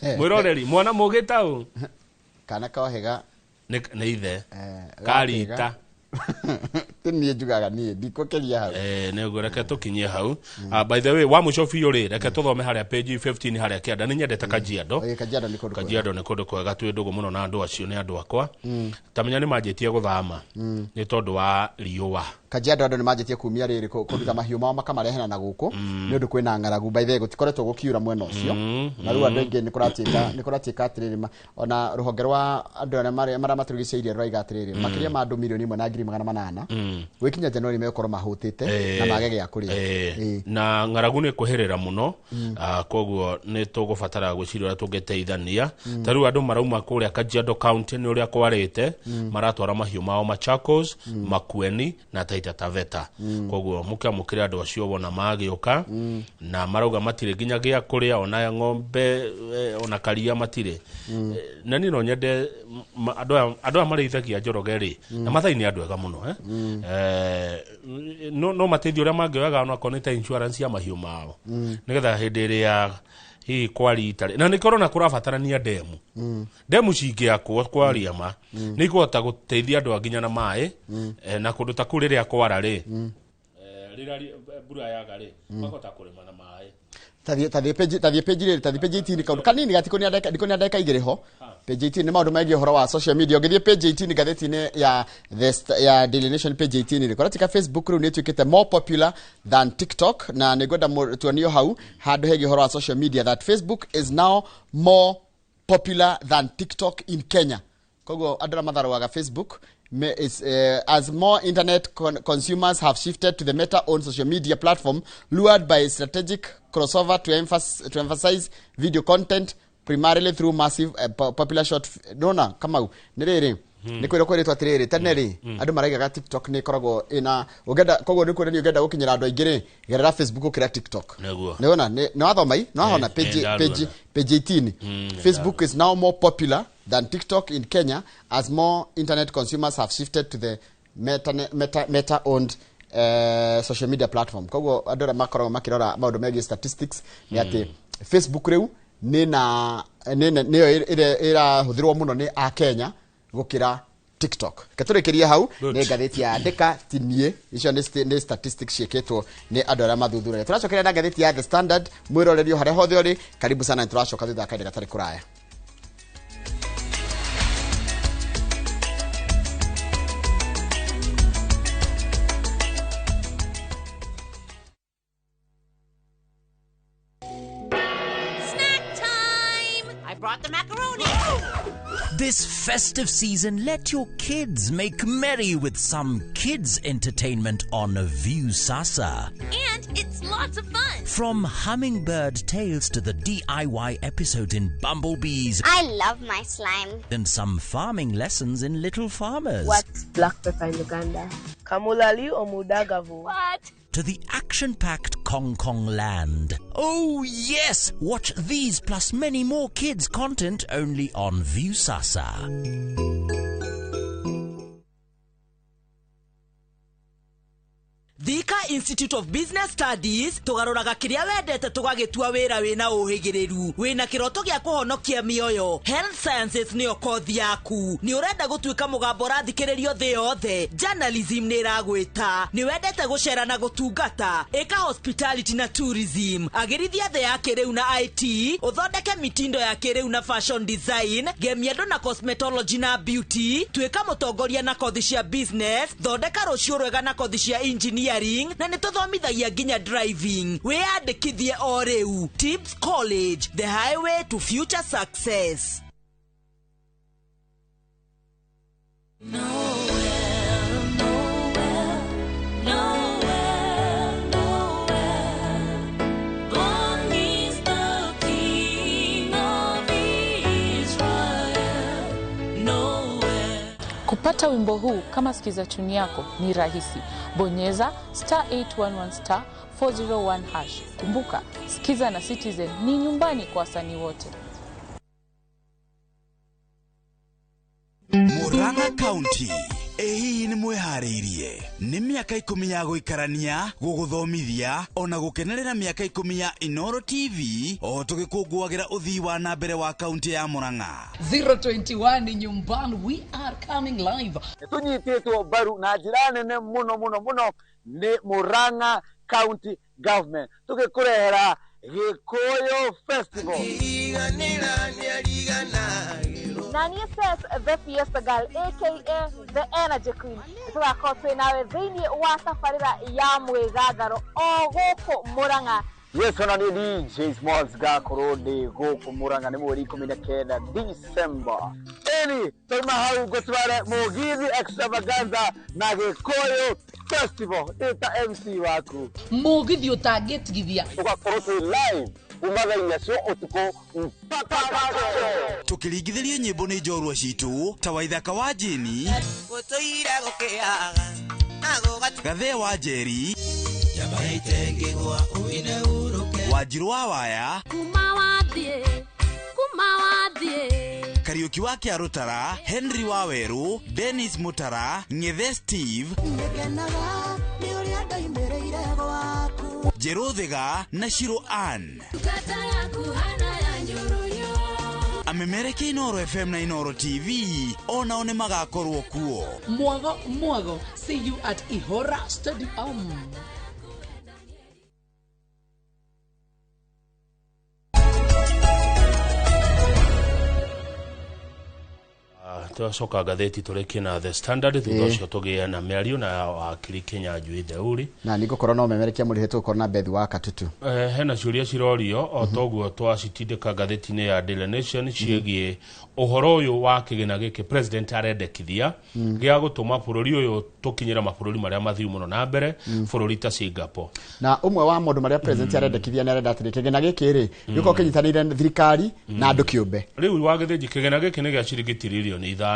mwĩroreri, mwana mũgĩ ta ũ. Kana kohĩga Nĩ ithe. Gakĩga. Karita. Ti niĩ njugaga, niĩ ndikũkĩria hau. Nĩguo reke tũkinyie hau. By the way, wa mũico biũ rĩ, reke tũthome harĩa page 15 harĩa kĩanda. Nĩ nyendete Kajiado. Ĩ, Kajiado nĩ kũndũ kwega. Kajiado nĩ kũndũ kwega, twĩ ndũgũ mũno na andũ acio, nĩ andũ akwa. Tamenya nĩ manjĩtie gũthama nĩ tondũ wa riũa. Kajiado andũ nĩ manjĩtie kumia rĩrĩ kũruta mahiũ mao makamarehera na gũkũ nĩ ũndũ kwĩna ng'aragu. By the way, gũtikoretwo gũkiura mwena ũcio na rĩu andũ aingĩ nĩ kũratuĩka atĩrĩrĩ, ona rũhonge rwa andũ arĩa marĩa matũrigicĩirie rũraiga atĩrĩrĩ, makĩria ma andũ 1,800,000 gwĩkinya Januari megũkorwo mahũtĩte na mage gĩa kũrĩa. Na ng'aragu nĩ kwĩhĩrĩra mũno. Koguo nĩ tũgũbatara gwĩciria ũrĩa tũngĩteithania. Ta rĩu andũ marauma kũrĩa Kajiado County nĩ ũrĩa kwarĩte, maratwara mahiũ mao Machakos, Makueni na Taita Taveta. Koguo mũkĩamũkĩre andũ acio wona magĩũka, na marauga matirĩ nginya gĩa kũrĩa, ona ng'ombe, ona karia matirĩ. Na niĩ no nyende andũ aya marĩithagia, Njoroge rĩ, na Mathai nĩ andũ ega mũno, eh? No mateithio ũrĩa mangĩoyaga onakorwo nĩ ta insurance ya mahiũ mao, nĩgetha hĩndĩ ĩrĩa hihi kwarita rĩ, na nĩ kũrona kũrabatarania ndemu cingĩakwo kwaria ma nĩ ikũhota gũteithia andũ a nginya na maĩ, na kũndũ ta kũu rĩrĩa kwara rĩ, rĩrĩa mbura yaga rĩ, makahota kũrĩma na maĩ. Tathiĩ page rĩrĩ, tathiĩ page 18, kaũndũ kanini gatikũnia ndagĩka, ndikũnia ndagĩka 2 ho. Page 18 nĩ maũndũ megiĩ ũhoro wa social media. Ũngĩthiĩ page 18 ngathĩti-inĩ ya ya Daily Nation, page 18 rĩ, kũratika Facebook rĩu nĩ ĩtuĩkĩte more popular than TikTok, na nĩ ngwenda tuonio hau handũ hegiĩ ũhoro wa social media, that Facebook is now more popular than TikTok in Kenya. Koguo andũ arĩa matharũaga Facebook is, as more internet consumers have shifted to the Meta-owned social media platform, lured by strategic crossover to emphasize video content primarily through massive popular short. Nona Kamau, nĩ rĩrĩ, nĩ kwĩrwo kwĩrĩtwo atĩrĩrĩ, tene rĩ, andũ maraigaga TikTok nĩ ĩkoragwo ĩna ũngĩenda, koguo nĩ kuonania ũngĩenda gũkinyĩra andũ aingĩ rĩ, gerera Facebook gũkĩra TikTok. Nĩguo. Nĩwona nĩ wathoma i nĩ wahona page Ndaruona. Page 18, Facebook is now more popular than TikTok in Kenya as more internet consumers have shifted to the Meta owned social media platform. Koguo andũ arĩa makoragwo makĩrora maũndũ megiĩ statistics nĩ atĩ Facebook rĩu nĩ na nĩ nĩyo ĩrĩa ĩrahũthĩrwo mũno nĩ a Kenya gũkĩra TikTok. Ketũrĩkĩrie hau. Good. Nĩ ngathĩti ya andĩka tinie icio nĩ statistics ciĩkĩtwo nĩ andũ arĩa mathuthuragia. Tũracokeria na ngathĩti ya The Standard mwĩrorerio harĩa hothe ũrĩ, karibu sana, nĩ tũracoka thutha wa kahinda gatarĩ kũraya. Snack time! I brought the macaroni. This festive season, let your kids make merry with some kids entertainment on Viusasa. And it's lots of fun. From hummingbird tales to the DIY episodes in Bumblebees. I love my slime. And some farming lessons in Little Farmers. What's black pepper in Uganda? Kamulali or Mudagavu. What? To the action-packed Kong Kong Land. Oh yes! Watch these plus many more kids content only on Viusasa. Thika Institute of Business Studies tugaruraga kiria wendete tugagitua wira wina uhigiriru wina kiroto gia kuhonokia mioyo. Health Sciences niyo kothi yaku. Ni urenda gutuika mugambo urathikiririo thi yothe. Journalism ni iragwita. Ni wendete gucera na gutungata. Ika hospitality na tourism. Agirithia thi ya kiriu na IT. Uthondeke mitindo ya kiriu na fashion design. Gemia andu na cosmetology na beauty. Tuika mutongoria na kothi cia business. Thondeka rucio rwega na kothi cia engineering na nituthomithagia nginya driving. Wiyandikithie o riu. Tips College, the highway to future success. Noel, Noel, Noel, Noel. Born is the King of Israel. Noel. Kupata wimbo huu kama sikiza tune yako ni rahisi. Bonyeza star 811 star 401 hash. Kumbuka, Sikiza na Citizen ni nyumbani kwa wasanii wote. Murang'a County. Ĩhihi nĩ mwĩharĩirie nĩ mĩaka 10 ya gũikarania gũgũthomithia ona gũkenerera mĩaka 10 ya Inoro TV o tũgĩkũngũagĩra ũthii wa na mbere wa kaunti ya Murang'a. 021 nyumbani, we are coming live. Tũnyitĩtwo mbaru na njĩra nene mũno mũno mũno nĩ Murang'a County Government tũgĩkũrehera Gĩkũyũ Festival. Nani says the Fiesta Girl, aka the Energy Queen. Tũgakorwo twĩ nawe thĩinĩ wa tabarĩra ya mwĩgangaro o gũkũ Murang'a. Yes, ona nĩ DJ Smalls ngakorwo ndĩ gũkũ Murang'a nĩ mweri 19 December. Ĩni twauma hau ngũtware Mũgithi Extravaganza na Gĩkũyũ Festival ĩta MC waku. Mũgithi ũtangĩtigithia. Tũgakorwo twĩ live kuma thaa inya cia ũtukũ mpaka tũkĩringithĩrio nyĩmbo nĩ njorua citũ ta Waithaka wa Jeni, Gathee wa Njeri, Wanjirũ wa Waya, Kariũki wa Kĩarũtara, Henry wa Werũ, Dennis Mutara, Ng'ethe Steve, Njerũ Thiga na Shiro Ann. Amemereke Inoro FM na Inoro TV onao nĩ magakorwo kuo. Mwago mwago, see you at Ihora Stadium. Twacoka ngathĩti tũrĩkie na The Standard thutha ũcio tũgĩe na mĩario na wakiri Kinyanjui Theuri na nĩngũkorwo no memerekia mũrĩhe tũgũkorwo na Bethi wa Katutu. Hena ciũria cirorio o toguo twacitindĩka ngathĩti-inĩ ya Daily Nation ciĩgiĩ ũhoro ũyũ wa kĩgĩna gĩkĩ president arendekithia gĩa gũtũma bũrũri ũyũ tũkinyĩre mabũrũri marĩa mathiu mũno na mbere, bũrũri ta Singapore. Na ũmwe wa maũndũ marĩa president arendekithia nĩ arenda atĩrĩ kĩgĩna gĩkĩ rĩ gĩkorwo kĩnyitanĩire thirikari na andũ kĩũmbe. Rĩu wagĩthĩnji kĩgĩna gĩkĩ nĩ gĩa ciringi tiririoni 5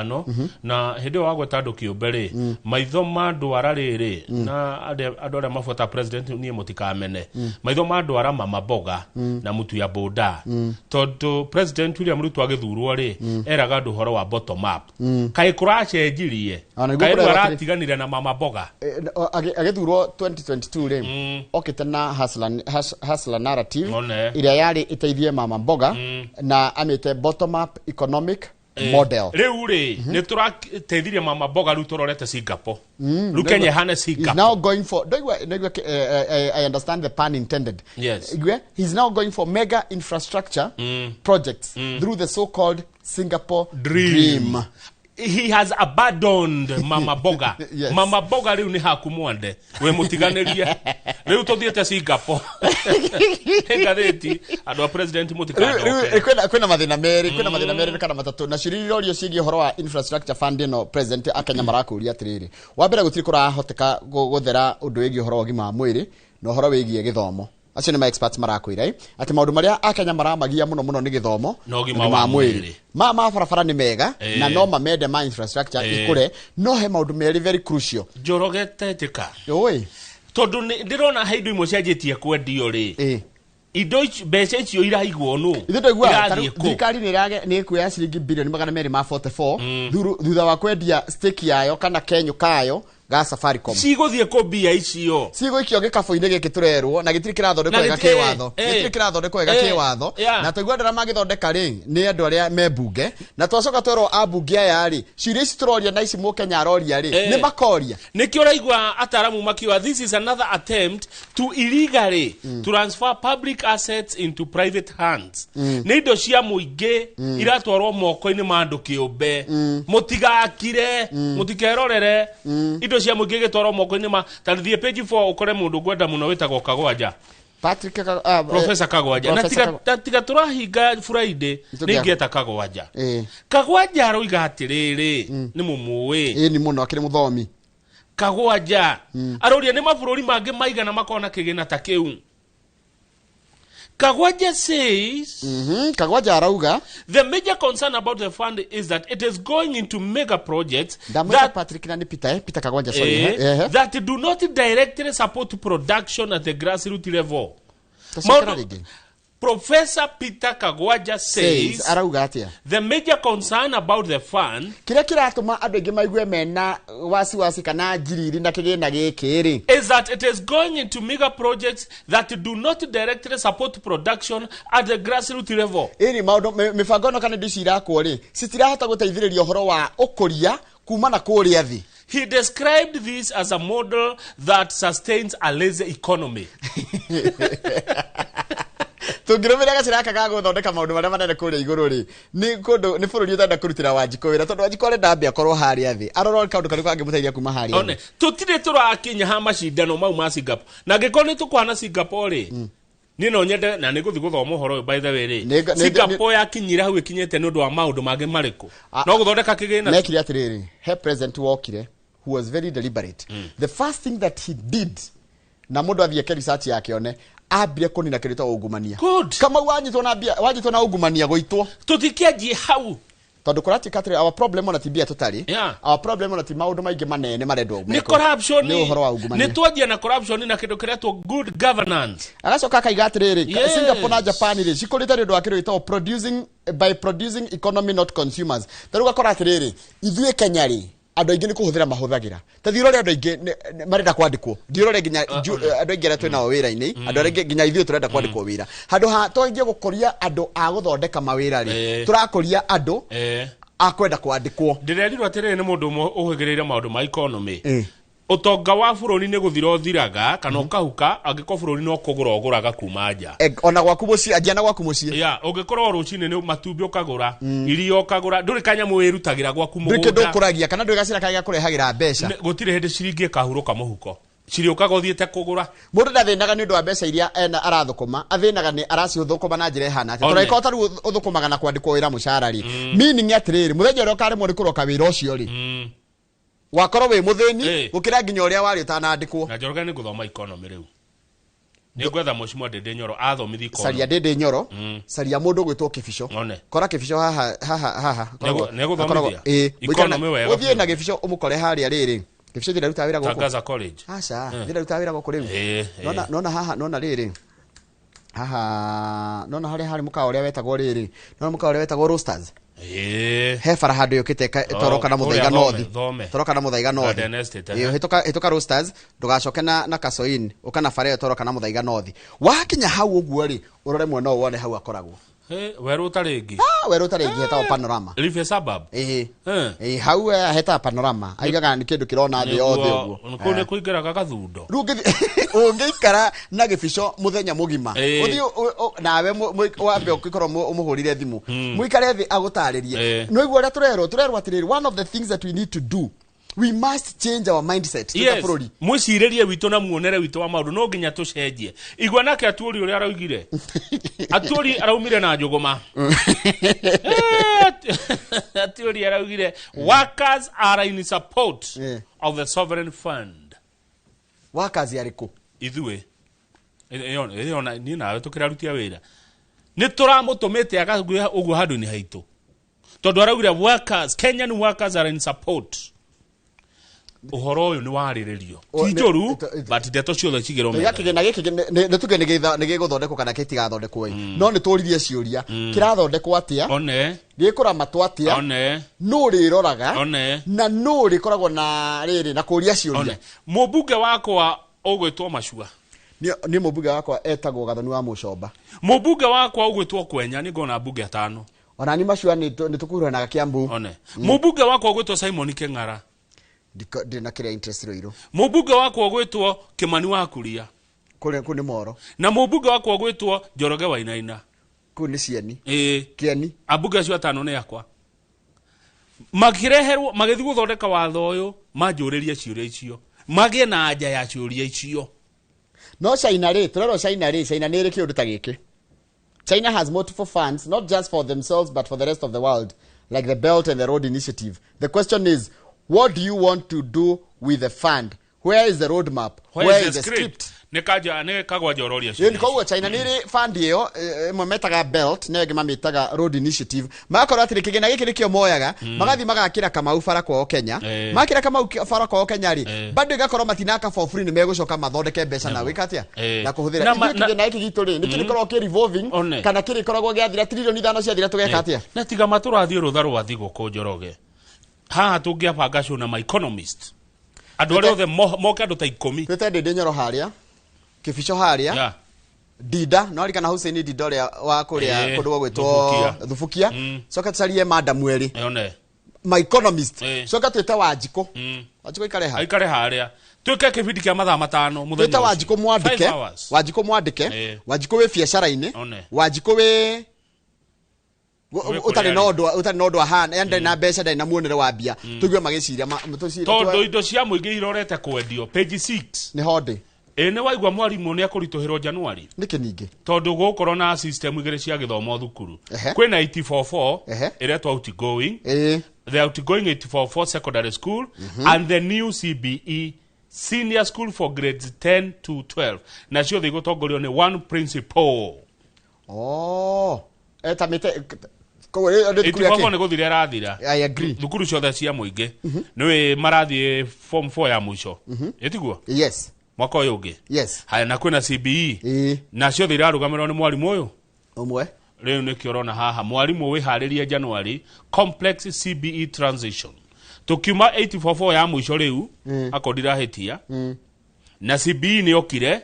na hĩndĩ ĩyo wagweta andũ kĩũmbe rĩ maitho ma ndwara rĩrĩ na andũ arĩa mabuata president niĩ mũtikamene maitho ma ndwara mama mboga na mũtu ya boda tondũ president William Ruto agĩthurwo rĩ eraga andũ ũhoro wa bottom up. Kaĩ kũracenjirie, kaĩ rĩu aratiganire na mama mboga. Agĩthurwo 2022 rĩ okĩte na hustler narrative ĩrĩa yarĩ ĩteithie mama mboga na amĩte bottom up economic Model. Rĩu rĩ, nĩ tũrateithirie mama mboga, rĩu tũrorete Singapore. Rĩu Kenya ĩhane He's Singapore. now going for, ndoigua, I understand the pun intended. Yes. Igwe, he's now going for mega infrastructure projects through the so-called Singapore Dream. Dream. He has abandoned mama boga. Yes. Mama boga rĩu nĩ haku mwande wĩ mũtiganĩrie, rĩu tũthiĩte Singapore. Nĩ ngathĩti, andũ a president Rĩu- mũtikandoke. Kwĩna mathĩna merĩ, kwĩna mathĩna merĩ kana matatũ, na ciũria irorio ciĩgiĩ ũhoro wa infrastructure fund ĩno president a Kenya marakũria atĩrĩrĩ, wa mbere, gũtirĩ kũrahoteka gũthera ũndũ wĩgiĩ ũhoro wa ũgima wa mwĩrĩ na ũhoro wĩgiĩ gĩthomo. Acio nĩ ma experts marakwĩra atĩ maũndũ marĩa akenya maramagia mũno mũno nĩ gĩthomo Na ũgima wa mwĩrĩ. Ma barabara nĩ mega na no mamende ma infrastructure ikũre, no he maũndũ merĩ very crucial. Njoroge tetĩka. Ũĩ. Tondũ ndĩrona he indo imwe cianjĩtie kwendio rĩ, indo icio, mbeca icio iraigwo nũ? Ithuĩ twaiguaga Irathiĩ kũ? Thirikari nĩ ĩkuoya ciringi bilioni 244 thutha wa kwendia stake yayo kana kenyũ kayo ga Safaricom. Cigũthiĩ kũ mbia icio? Cigũikio gĩkabũ-inĩ gĩkĩ tũrerwo na gĩtirĩ kĩrathondekwo Na wega kĩwatho. Gĩtirĩ kĩrathondekwo wega kĩwatho. Na twaigua andũ arĩa magĩthondeka rĩ nĩ andũ arĩa me mbunge, na twacoka twerwo ambunge aya rĩ, ciũria ici tũroria na ici mũkenya aroria rĩ, nĩ makoria. Nĩkĩo ũraigua ataramu makiuga this is another attempt to illegally transfer public assets into private hands. Nĩ indo cia mũingĩ iratwarwo moko-inĩ ma andũ kĩũmbe. Mũtigakire, mũtikerorere indo cia mũingĩ igĩtwarwo moko-inĩ ma ta thiĩ page 4 ũkore mũndũ ngwenda mũno wĩtagwo Kagwanja. Patrick Professor Kagwanja na Professor tiga tũrahinga Friday. Nĩtũngĩa- Nĩ ingĩeta Kagwanja. Kagwanja aroiga atĩrĩrĩ, nĩ mũmũĩ? Ĩ, nĩ mũno, akĩrĩ mũthomi. Kagwanja aroria nĩ mabũrũri mangĩ maigana makorwo na kĩgĩna ta kĩu. Kagwanja says, Kagwanja arauga, the major concern about the fund is that it is going into mega projects ndamwĩta that, Patrick na nĩ Peter, Peter Kagwanja, sorry. That do not directly support production at the grassroots level. Tũcokera rĩngĩ. Professor Peter Kagwanja says, Says, arauga atĩa? The major concern about the fund Kĩrĩa kĩratũma andũ aingĩ maigue mena wasiwasi kana njiriri na kĩgĩna gĩkĩ rĩ, is that it is going into mega projects that do not directly support production at the grassroots level. Ĩni maũndũ mĩbango ĩno kana indo ici irakwo rĩ, citirahota gũteithĩrĩria ũhoro wa ũkũria kuma na kũrĩa thĩ. He described this as a model that sustains a lazy economy. Tũngĩrũmĩrĩra gacĩra gaka ga gũthondeka maũndũ marĩa manene kũrĩa igũrũ rĩ, nĩ kũndũ nĩ bũrũri ũtarenda kũrutĩra Wanjikũ wĩra, tondũ Wanjikũ arenda ambe akorwo harĩa thĩ, arorwo kaũndũ karĩkũ kangĩmũteithia kuma harĩa One, thĩ. Tũtirĩ tũrakinya ha macindano mau ma Singapore. Na angĩkorwo nĩ tũkwana Singapore rĩ, niĩ no nyende na nĩ ngũthiĩ gũthoma ũhoro ũyũ by the way rĩ. Singapore yakinyire hau ĩkinyĩte nĩ ũndũ wa maũndũ mangĩ marĩkũ? No gũthondeka kĩgĩna. Mekire atĩrĩrĩ, he president wokire who was very deliberate. The first thing that he did, na mũndũ athiĩ eke research yake one, ambire kũnina kĩndũ ta ungumania. Good. Kamau wanyitwo na mbia, wanyitwo na ungumania gũitwo. Tũtikĩanjie hau. Tondũ kũratuĩka atĩrĩ, our problem ona ti mbia tũtarĩ, our problem ona ti maũndũ maingĩ manene marendwo Nĩ mekwo. corruption. Nĩ ũhoro wa ungumania. Nĩ twanjia na corruption na kĩndũ kĩretwo good governance. Agacoka akaiga atĩrĩrĩ, Singapore na Japan rĩ, cikũrĩte nĩ ũndũ wa kĩndũ gĩtagwo producing by producing economy, not consumers. Ta rĩu ũgakora atĩrĩrĩ, ithuĩ Kenya rĩ, andũ aingĩ nĩ kũhũthĩra mahũthagĩra. Ta thiĩ ũrore andũ aingĩ marenda kwandĩkwo, thiĩ ũrore nginya andũ aingĩ arĩa twĩ nao wĩra-inĩ, andũ arĩa aingĩ nginya ithuĩ tũrenda kwandĩkwo wĩra, handũ ha twanjie gũkũria andũ a gũthondeka mawĩra rĩ, tũrakũria andũ a kwenda kwandĩkwo. Ndĩrerirwo atĩrĩrĩ nĩ mũndũ ũmwe ũhĩgĩrĩire maũndũ ma economy, ũtonga wa bũrũri nĩ gũthira ũthiraga kana ũkahuka angĩkorwo bũrũri no kũgũra ũgũraga kuma nja. Ona gwaku mũciĩ, anjia na gwaku mũciĩ. Ya, ũngĩkorwo rũcinĩ nĩ matumbĩ ũkagũra, irio ũkagũra, ndũrĩ kanyamũ wĩrutagĩra gwaku Ndũrĩ kĩndũ mũgũnda. ũkũragia kana ndũrĩ gacĩra karĩa gakũrehagĩra mbeca. Gũtirĩ hĩndĩ ciringi ĩkahurũka mũhuko, cirĩũkaga ũthiĩte kũgũra. Mũndũ ndathĩnaga nĩ ũndũ wa mbeca iria ena arathũkũma, athĩnaga nĩ aracithũkũma na njĩra ĩhana atĩa. One. Tondũ angĩkorwo ta rĩu ũthũkũmaga na kwandĩkwo wĩra mũcara rĩ, meaning atĩrĩrĩ, mũthenya ũrĩa ũkaremwo nĩ kũroka wĩra ũcio rĩ, wakorwo wĩ mũthĩni gũkĩra nginya ũrĩa warĩ ũtanandĩkwo. Na Njoroge, nĩ ngũthoma economy rĩu, nĩ ngwetha mũcimwa Ndĩndĩ Nyoro athomithi Caria Ndĩndĩ Nyoro. Caria mũndũ ũgwĩtwo Kĩbico. One. Kora Kĩbico haha haha haha. Nĩegũthomithia? Ĩĩ. Economy wega Ũthiĩ biũ. na Gĩbico ũmũkore harĩa rĩrĩ. Gĩbico ndĩraruta wĩra gũkũ. Tangaza College. Aca, ndĩraruta wĩra gũkũ rĩu. Nona nona haha, nona rĩrĩ haha, nona harĩa harĩ mũkawa ũrĩa wetagwo rĩrĩ, nona mũkawa ũrĩa wetagwo Roasters. He bara handũ yũkĩte toroka na Oh, Mũthaiga kũrĩa North. Thome. Toroka na Mũthaiga North. Garden Estate, Ĩĩ, eh. hĩtũka Roasters, ndũgacoke na Kasoin, ũka na bara ĩyo toroka na Mũthaiga North. Wakinya hau ũguo rĩ, ũrore mwena ũyũ wone hau akoragwo. Werũ ũtarĩ ĩngĩ. Werũ ũtarĩ ĩngĩ hetagwo Panorama. Live suburb. Ĩĩ. Ĩĩ, hau hetaga Panorama. Aigaga nĩ kĩndũ kĩrona thĩ yothe ũguo. Kũu nĩ kũingĩraga gathundo. Rĩu ũngĩikara na gĩbico mũthenya mũgima, ũthiĩ nawe wambe ũgĩkorwo ũmũhũrire thimũ, mũikare thĩ agũtarĩrie. No igua ũrĩa tũrerwo atĩrĩrĩ, one of the things that we need to do, we must change our mindset. Yes. Mwĩcirĩrie witũ na muonere witũ wa maũndũ no nginya tũcenjie. Igua nake Atuori ũrĩa araugire. Atuori araumire na njũgũma. Atuori araugire workers are in support of the sovereign fund. Workers arĩkũ? Ithuĩ. Ĩyo niĩ nawe tũkĩrarutia wĩra. Nĩ tũramũtũmĩte agagũa ũguo handũ-inĩ haitũ. Tondũ araugire workers, Kenyan workers are in support. Ũhoro ũyũ nĩ warĩrĩrio. Ti njũru, but ndeto ciothe cigĩrwo metha. Gĩkĩ na gĩkĩ nĩ tuge nĩ gĩgũthondekwo kana gĩtigathondekwo ĩ. No nĩ tũririe ciũria. Kĩrathondekwo atĩa? One. Gĩkũramatwo atĩa? One. Nũ rĩroraga? One. Na nũ rĩkoragwo na rĩrĩ na kũria ciũria? Mũmbunge wakwa ũgwĩtwo Macua. Nĩ mũmbunge wakwa etagwo Gathoni wa Mũcomba. Mũmbunge wakwa ũgwĩtwo Kwenya, nĩ ngona mbunge atano. Ona ni Macua nĩ tũkuhuranaga Kiambu. One. Mũmbunge wakwa ũgwĩtwo Simon Kĩng'ara. Ndĩ na kĩrĩa interest rũirũ. Mũmbunge wakwa ũgwĩtwo Kĩmani wa Kuria. Kũu nĩ Moro. Na mũmbunge wakwa ũgwĩtwo Njoroge Wainaina. Kũu nĩ Cieni. Ĩĩ. Kĩeni. Ambunge acio atano nĩ akwa. Makĩreherwo magĩthiĩ gũthondeka watho ũyũ, manjũrĩrie ciũria icio. Magĩe na anja ya ciũria icio. No China rĩ, tũrerwo China rĩ, China nĩ ĩrĩ kĩũndũ ta gĩkĩ. China has multiple funds, not just for themselves but for the rest of the world, like the Belt and the Road Initiative. The question is, what do you want to do with the fund? Where is the roadmap? Where is the script? Nĩ kagwa njororia cio. Nĩ koguo China nĩ ĩrĩ fund ĩyo, ĩmwe metaga Belt, na ĩngĩ mamĩtaga Road Initiative. Magakorwo atĩrĩ, kĩgĩna gĩkĩ nĩkĩo moyaga, magathiĩ magakĩra Kamau bara kwao Kenya. Makĩra Kamau bara kwao Kenya rĩ, bado ĩgakorwo matinaka for free, nĩ megũcoka mathondeke mbeca na gwĩka atĩa? Na kũhũthĩra. Ithuĩ kĩgĩna gĩkĩ gitũ rĩ, nĩ kĩrĩkoragwo kĩ revolving, kana kĩrĩkoragwo gĩathira tririoni 5 ciathira tũgeka atĩa? Na tiga matũrathiĩ rũtha rwa thigũkũ Njoroge. Haha tũngĩabanga show na my economist. Andũ arĩa othe moke andũ ta 10. Twĩte Ndĩndĩ Nyoro harĩa, Kĩbico harĩa, Dinda, no arikana Hussein Dinda ũrĩa wa kũrĩa kũndũ gwĩtwo Thubukia. Coka tũcarie madam erĩ. My economist. Coka twĩte Wanjikũ. Wanjikũ aikare ha. Aikare harĩa. Twĩke kĩbindi kĩa mathaa 5 mũthenya. Twĩte Wanjikũ mwandĩke. Wanjikũ mwandĩke. Wanjikũ wĩ biacara-inĩ. Wanjikũ wĩ ũtarĩ na ũndũ ahana, yani ndarĩ na mbeca, ndarĩ na muonere wa mbia. Tũigue magĩciria tondũ indo cia mũingĩ irorete kwendio. Page 6 nĩ honde. Ĩ nĩ waigua mwarimũ nĩ akũritũhĩrwo January. Nĩkĩ ningĩ? Tondũ gũgũkorwo na system igĩrĩ cia gĩthomo thukuru. Kwĩna 844 ĩretwo outgoing. The outgoing 844 secondary school and the new CBE senior school for grades 10 to 12. Na ciothe igũtongorio nĩ one principal. Oh. Etamĩte koguo nĩ gũthira ĩrathira. I agree. Thukuru ciothe cia mũingĩ nĩwĩ marathiĩ form 4 ya mũico. Ĩtiguo? Yes. Mwaka ũyũ ũngĩ. Yes. Haya, na kwĩna CBE. Na ciothe irarũgamĩrĩrwo nĩ mwarimũ ũyũ ũmwe. Rĩu nĩkĩo ũrona haha mwarimũ wĩharĩrie January complex CBE transition. Tũkiuma 844 ya mũico rĩu akorwo ndirahĩtia. Na CBE nĩ yokire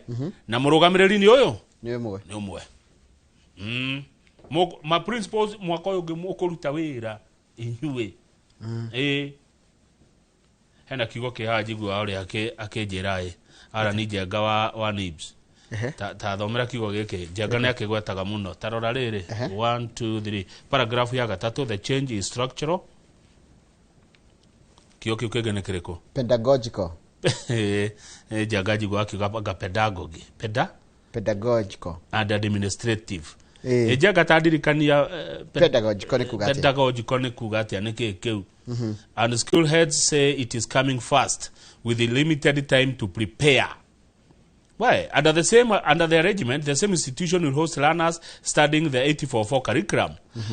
na mũrũgamĩrĩri nĩ ũyũ nĩ ũmwe. Nĩ ũmwe. Ma principals mwaka ũyũ ũngĩ mũkũruta wĩra inyuĩ. Ĩĩ. Hena kiugo kĩ haha njiguaga ũrĩa akĩnjĩra ĩ. Ara ni Njenga wa Nibs. Ta thomera kiugo gĩkĩ. Njenga nĩ akĩgwetaga mũno. Ta rora rĩrĩ. 1 2 3. Paragraph ya gatatũ, the change is structural. Kiugo kĩu kĩngĩ nĩ kĩrĩkũ? Pedagogical. Njenga njiguaga akiuga anga pedagogy. Pedagogical. And administrative. Njenga tandirikania pedagogical nĩ kuga atĩa? Pedagogical nĩ kuga atĩa? Nĩ kĩĩ kĩu? And school heads say it is coming fast with a limited time to prepare. Why? Under the arrangement, the same institution will host learners studying the 844 curriculum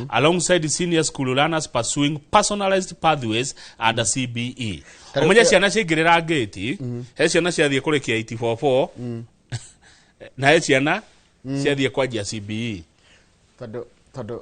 alongside the senior school learners pursuing personalized pathways under CBE. Ũmenye ciana ciaingĩrĩra ngĩti, he ciana ciathiĩ kũrĩkia 844 na he ciana ciathiĩ kwanjia CBE. Tondũ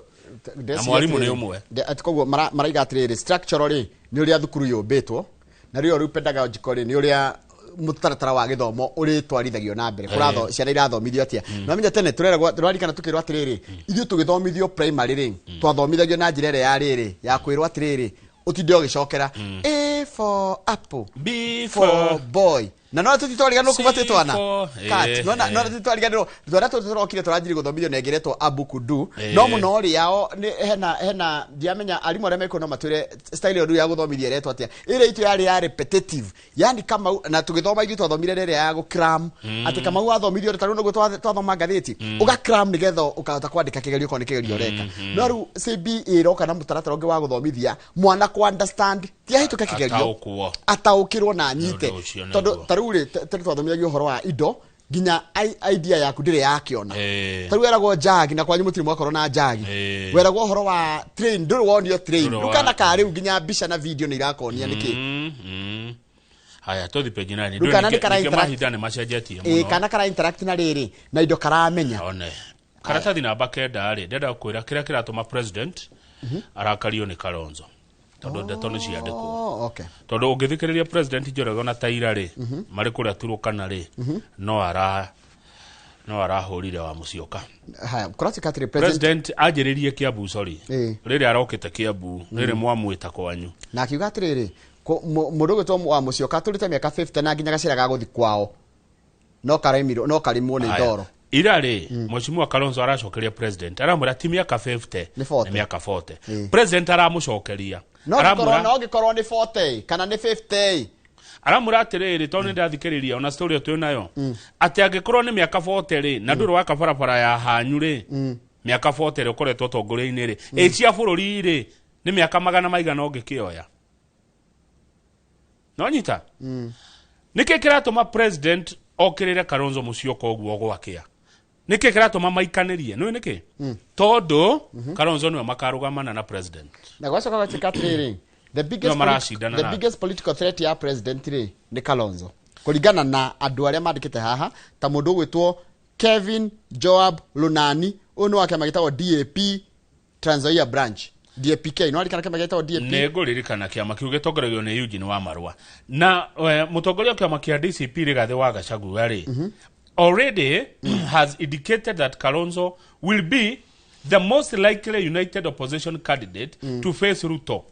na mwarimũ nĩ ũmwe. Koguo maraiga atĩrĩrĩ, structural rĩ nĩ ũrĩa thukuru yũmbĩtwo, na rĩo rĩu pedagogical rĩ nĩ ũrĩa Mũtaratara wa gĩthomo ũrĩtwarithagio na mbere, kũratho ciana irathomithio atĩa. No menya tene tũreragwo, tũrarikana tũkĩrwo atĩrĩrĩ, ithuĩ tũgĩthomithio primary rĩ, twathomithagio na njĩra ĩrĩa ya rĩrĩ ya kwĩrwo atĩrĩrĩ, ũtinde ũgĩcokera A for apple, B for boy, na no tũtitwariganĩrwo kuma twĩ twana for- Cat. No tũtitwariganĩrwo twana tũtũ tũrokire tũranjirie gũthomithio na ĩngĩ ĩretwo abukudu. No mũno rĩ, yao nĩ hena ndiamenya arimũ arĩa mekuo no matwĩre style ĩyo rĩu ya gũthomithia ĩretwo atĩa. Ĩrĩa itũ yarĩ ya repetitive, yani Kamau, na tũgĩthoma ithuĩ twathomire rĩrĩa ya gũcram, atĩ Kamau wathomithio ta rĩu nĩguo twathoma ngathĩti, ũgacram nĩgetha ũkahota kwandĩka kĩgerio okorwo nĩ kĩgerio ũreka. No rĩu CBE ĩroka na mũtaratara ũngĩ wa gũthomithia mwana ku understand, ti ahĩtũke kĩgerio, Ataũkwo. Ataũkĩrwo na anyite. Nĩ ũndũ ũcio Tondũ nĩguo. ta rĩu rĩ, tene twathomithagio ũhoro wa indo nginya idea yaku ndĩrĩ yakĩona. Ta rĩu weragwo njagi, na kwanyu mũtirĩ mwakorwo na njagi. Weragwo ũhoro wa train, ndũrĩ wonio train. Ndũrĩ Rĩu kana ka rĩu nginya mbica na video nĩ irakonia nĩkĩ. Haya, tũthi page 9. Rĩu kana nĩ kara interact- Mahinda nĩ macenjetie Ĩ, mũno. kana kara interact na rĩrĩ na indo karamenya. One karatathi namba 9 rĩ, ndenda kwĩra kĩrĩa kĩratũma president arakario nĩ Kalonzo, tondũ ndeto nĩ ciandĩkwo. Oh, okay. Tondũ ũngĩthikĩrĩria President Njoroge na Taira rĩ, marĩ kũrĩa Turukana rĩ, no arahũrire wa Mũcioka. Haya, kũratuĩka atĩrĩ, president President anjĩrĩrie Kiambu, sorry, rĩrĩa arokĩte Kiambu rĩrĩ mwamwĩta kwanyu. Na akiuga atĩrĩrĩ, mũndũ ũgwĩtwo wa Mũcioka atũrĩte mĩaka 50 na nginya gacĩra ga gũthi kwao no karemirwo, no karimwo nĩ Haya. ndoro. Ira rĩ, Mheshimiwa Kalonzo aracokeria president, aramwĩra ti mĩaka 50, Nĩ 40. nĩ mĩaka 40. President aramũcokeria, No ngĩkorwo aramwĩra no ngĩkorwo nĩ 40 kana nĩ 50. Aramwĩra atĩrĩrĩ, tondũ nĩ ndathikĩrĩria ona story ĩyo twĩ nayo, atĩ angĩkorwo nĩ mĩaka 40 rĩ, na ndũrĩ waka barabara ya hanyu rĩ, mĩaka 40 rĩ ũkoretwo ũtongoria-inĩ rĩ, ĩ cia bũrũri rĩ, nĩ mĩaka magana maigana ũngĩkĩoya no nyita. Nĩkĩ kĩratũma president okĩrĩre Kalonzo Musyoka ũguo gwakĩa? Nĩkĩ kĩratũma maikanĩrie? Nĩũĩ nĩkĩ? Tondũ Kalonzo nĩwe makarũgamana na president. Na gwacoka gwatuĩka atĩrĩrĩ, the biggest No maracindana the nake. biggest political threat ya president rĩ nĩ Kalonzo, kũringana na andũ arĩa mandĩkĩte haha, ta mũndũ ũgwĩtwo Kevin Joab Lunani. Ũyũ nĩ wa kĩama gĩtagwo DAP Trans Nzoia branch, DAPK. No arikana kĩama gĩtagwo DAP? Nĩ ngũririkana kĩama kĩu gĩtongoragio nĩ Eugene wa Marua na mũtongoria wa kĩama kĩa DCP Rigathĩ wa Gachagua rĩ, already has indicated that Kalonzo will be the most likely united opposition candidate to face Ruto.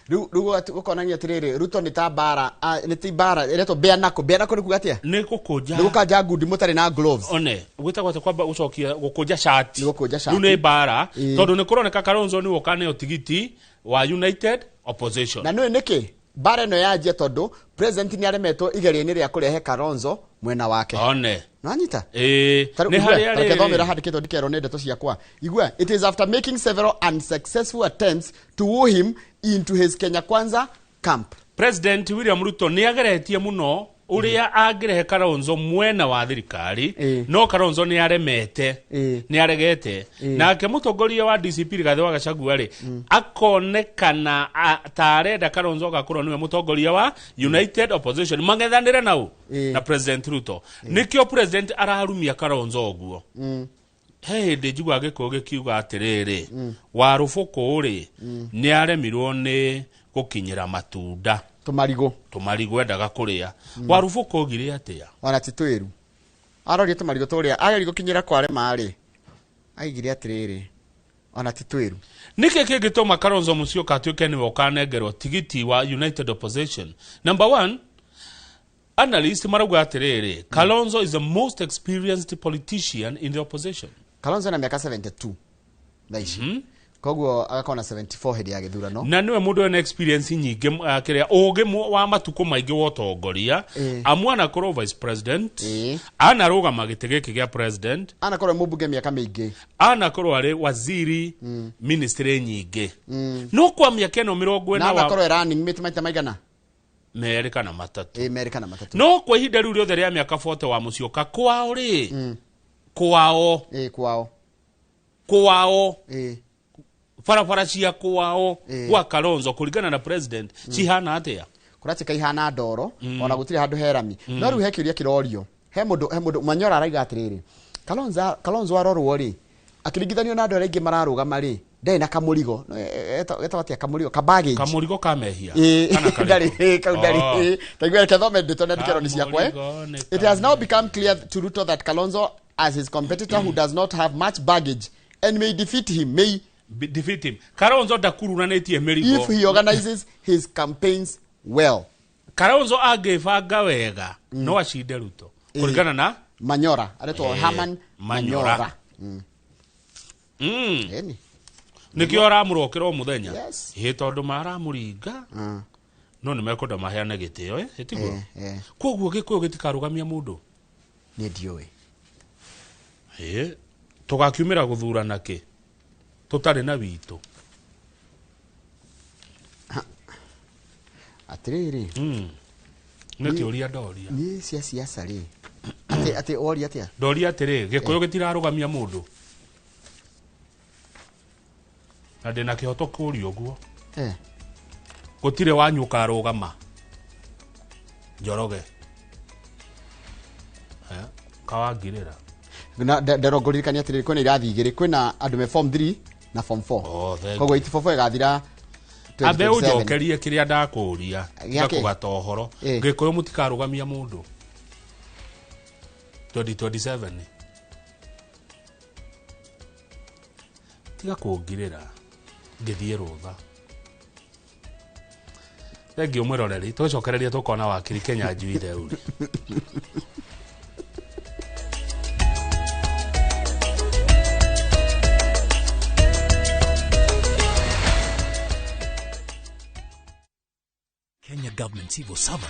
Rĩu gũkonania atĩrĩrĩ, Ruto nĩ ta mbara, nĩ ti mbara ĩretwo bare knuckle. Bare knuckle nĩ kuga atĩa? Nĩ gũkũnja. Nĩ gũkanja ngundi mũtarĩ na gloves. One gwĩtagwo atĩ kwamba gũcokia gũkũnja shati. Nĩ gũkũnja shati. Rĩu nĩ mbara, tondũ nĩ kũroneka Kalonzo nĩwe ũkaneo tigiti wa united opposition. Na nĩũĩ nĩkĩ mbara ĩno yanjia? Tondũ president nĩ aremetwo igeria-inĩ rĩa kũrehe Kalonzo mwena wake. One. Nanyita. Ĩĩ, nĩ harĩa Reke thomera rĩrĩ handĩkĩtwo ndikerwo nĩ ndeto ciakwa. Igua, it is after making several unsuccessful attempts to woo him into his Kenya Kwanza camp. President William Ruto nĩ ageretie mũno ũrĩa angĩrehe Kalonzo mwena wa thirikari, no Kalonzo nĩ aremete, nĩ aregete. Nake mũtongoria wa DCP Rigathĩ wa Gachagua rĩ, akonekana ta arenda Kalonzo agakorwo nĩwe mũtongoria wa united opposition mang'ethanĩre nau na President Ruto. Nĩkĩo president ararumia Kalonzo ũguo. He hĩndĩ njigua gĩkũyũ gĩkiuga atĩrĩrĩ, warũbũkũ rĩ, nĩ aremirwo nĩ gũkinyĩra matunda. Tũmarigũ. Tũmarigũ endaga kũrĩa. Warũbũkũ ogire atĩa? Ona ti twĩru arorie tũmarigũ tũrĩa ageria gũkinyĩra kwarema rĩ, aigire atĩrĩrĩ, ona ti twĩru. Nĩkĩ kĩngĩtũma Kalonzo Musyoka atuĩke nĩwe ũkanengerwo tigiti wa united opposition? Number one, analyst marauga atĩrĩrĩ, Kalonzo is the most experienced politician in the opposition. Kalonzo na mĩaka 72 thaa ici, koguo agakorwo na 74 hĩndĩ ya gĩthurano. Na nĩwe mũndũ wĩna experience nyingĩ, kĩrĩa ũgĩ wa matukũ maingĩ wa ũtongoria, amu anakorwo vice president, anarũgama gĩtĩ gĩkĩ gĩa president, anakorwo e mũmbunge mĩaka mĩingĩ, anakorwo arĩ waziri, ministry nyingĩ, no kwa mĩaka ĩno mĩrongo na ĩna anakorwo wa e running mate maita maigana? 2 kana 3. Ĩ, 2 kana 3. No kwa ihinda rĩu rĩothe rĩa mĩaka 40 wa Mũcioka kwao rĩ, kwao, ĩ, kwao, kwao, ĩ, barabara cia kwao gwa Kalonzo kũringana na president cihana atĩa? Kũratuĩka ihana ndoro. Ona gũtirĩ handũ herami. No rĩu he kĩũria kĩrorio, he mũndũ Manyora araiga atĩrĩrĩ, Kalonzo arorwo rĩ, akĩringithanio na andũ arĩa aingĩ mararũgama rĩ, Ndarĩ na kamũrigo. Getagwo atĩa kamũrigo? Ka baggage. Kamũrigo ka mehia. Ĩĩ, Kana karĩkũ? ndarĩ kau ndarĩ. Oh. Taigua reke thome ndeto na ndikero nĩ ciakwa eh. Kamũrigo nĩ It has now become clear to Ruto that Kalonzo as his competitor who does not have much baggage and may defeat him may defeat him. Kalonzo ndakurunanĩtie mĩrigo. If he organizes his campaigns well. Kalonzo angĩbanga wega no acinde Ruto kũringana na Manyora aretwo Herman Manyora. Manyora. Ĩni. Nĩkĩo aramũrokera o mũthenya. Yes. Ĩ tondũ maramũringa no nĩ mekwenda maheane gĩtĩo ĩ ĩtiguo. Eh, eh. Koguo Gĩkũyũ gĩtikarũgamia mũndũ. Niĩ ndiũĩ. Ĩ tũgakiumĩra gũthurana kĩ tũtarĩ na witũ. Atĩrĩrĩ. Nĩ kĩũria ndoria. Niĩ cia siasa rĩ. Atĩ woria atĩa? Ndoria atĩrĩ, Gĩkũyũ gĩtirarũgamia mũndũ. Na ndĩna kĩhoto kũũria ũguo. Eh. Gũtirĩ wanyu ũkarũgama. Njoroge. Kawangirĩra. Na nderongũririkania atĩrĩrĩ, kwĩna irathi igĩrĩ, kwĩna andũ me form 3 na form 4. Oh, thank Koguo 8 form 4 ĩgathira Ambe 2027. ũnjokerie kĩrĩa ndakũũria. Gĩa kĩ? Ngakũgata ũhoro. Eh. Gĩkũyũ mũtikarũgamia mũndũ. 2027. Tiga kũngirĩra ngĩthiĩ rũtha. Thengiũ mwĩroreri, tũgĩcokereria tũkona wakiri Kenya Njui Theuri. Kenya government civil servant.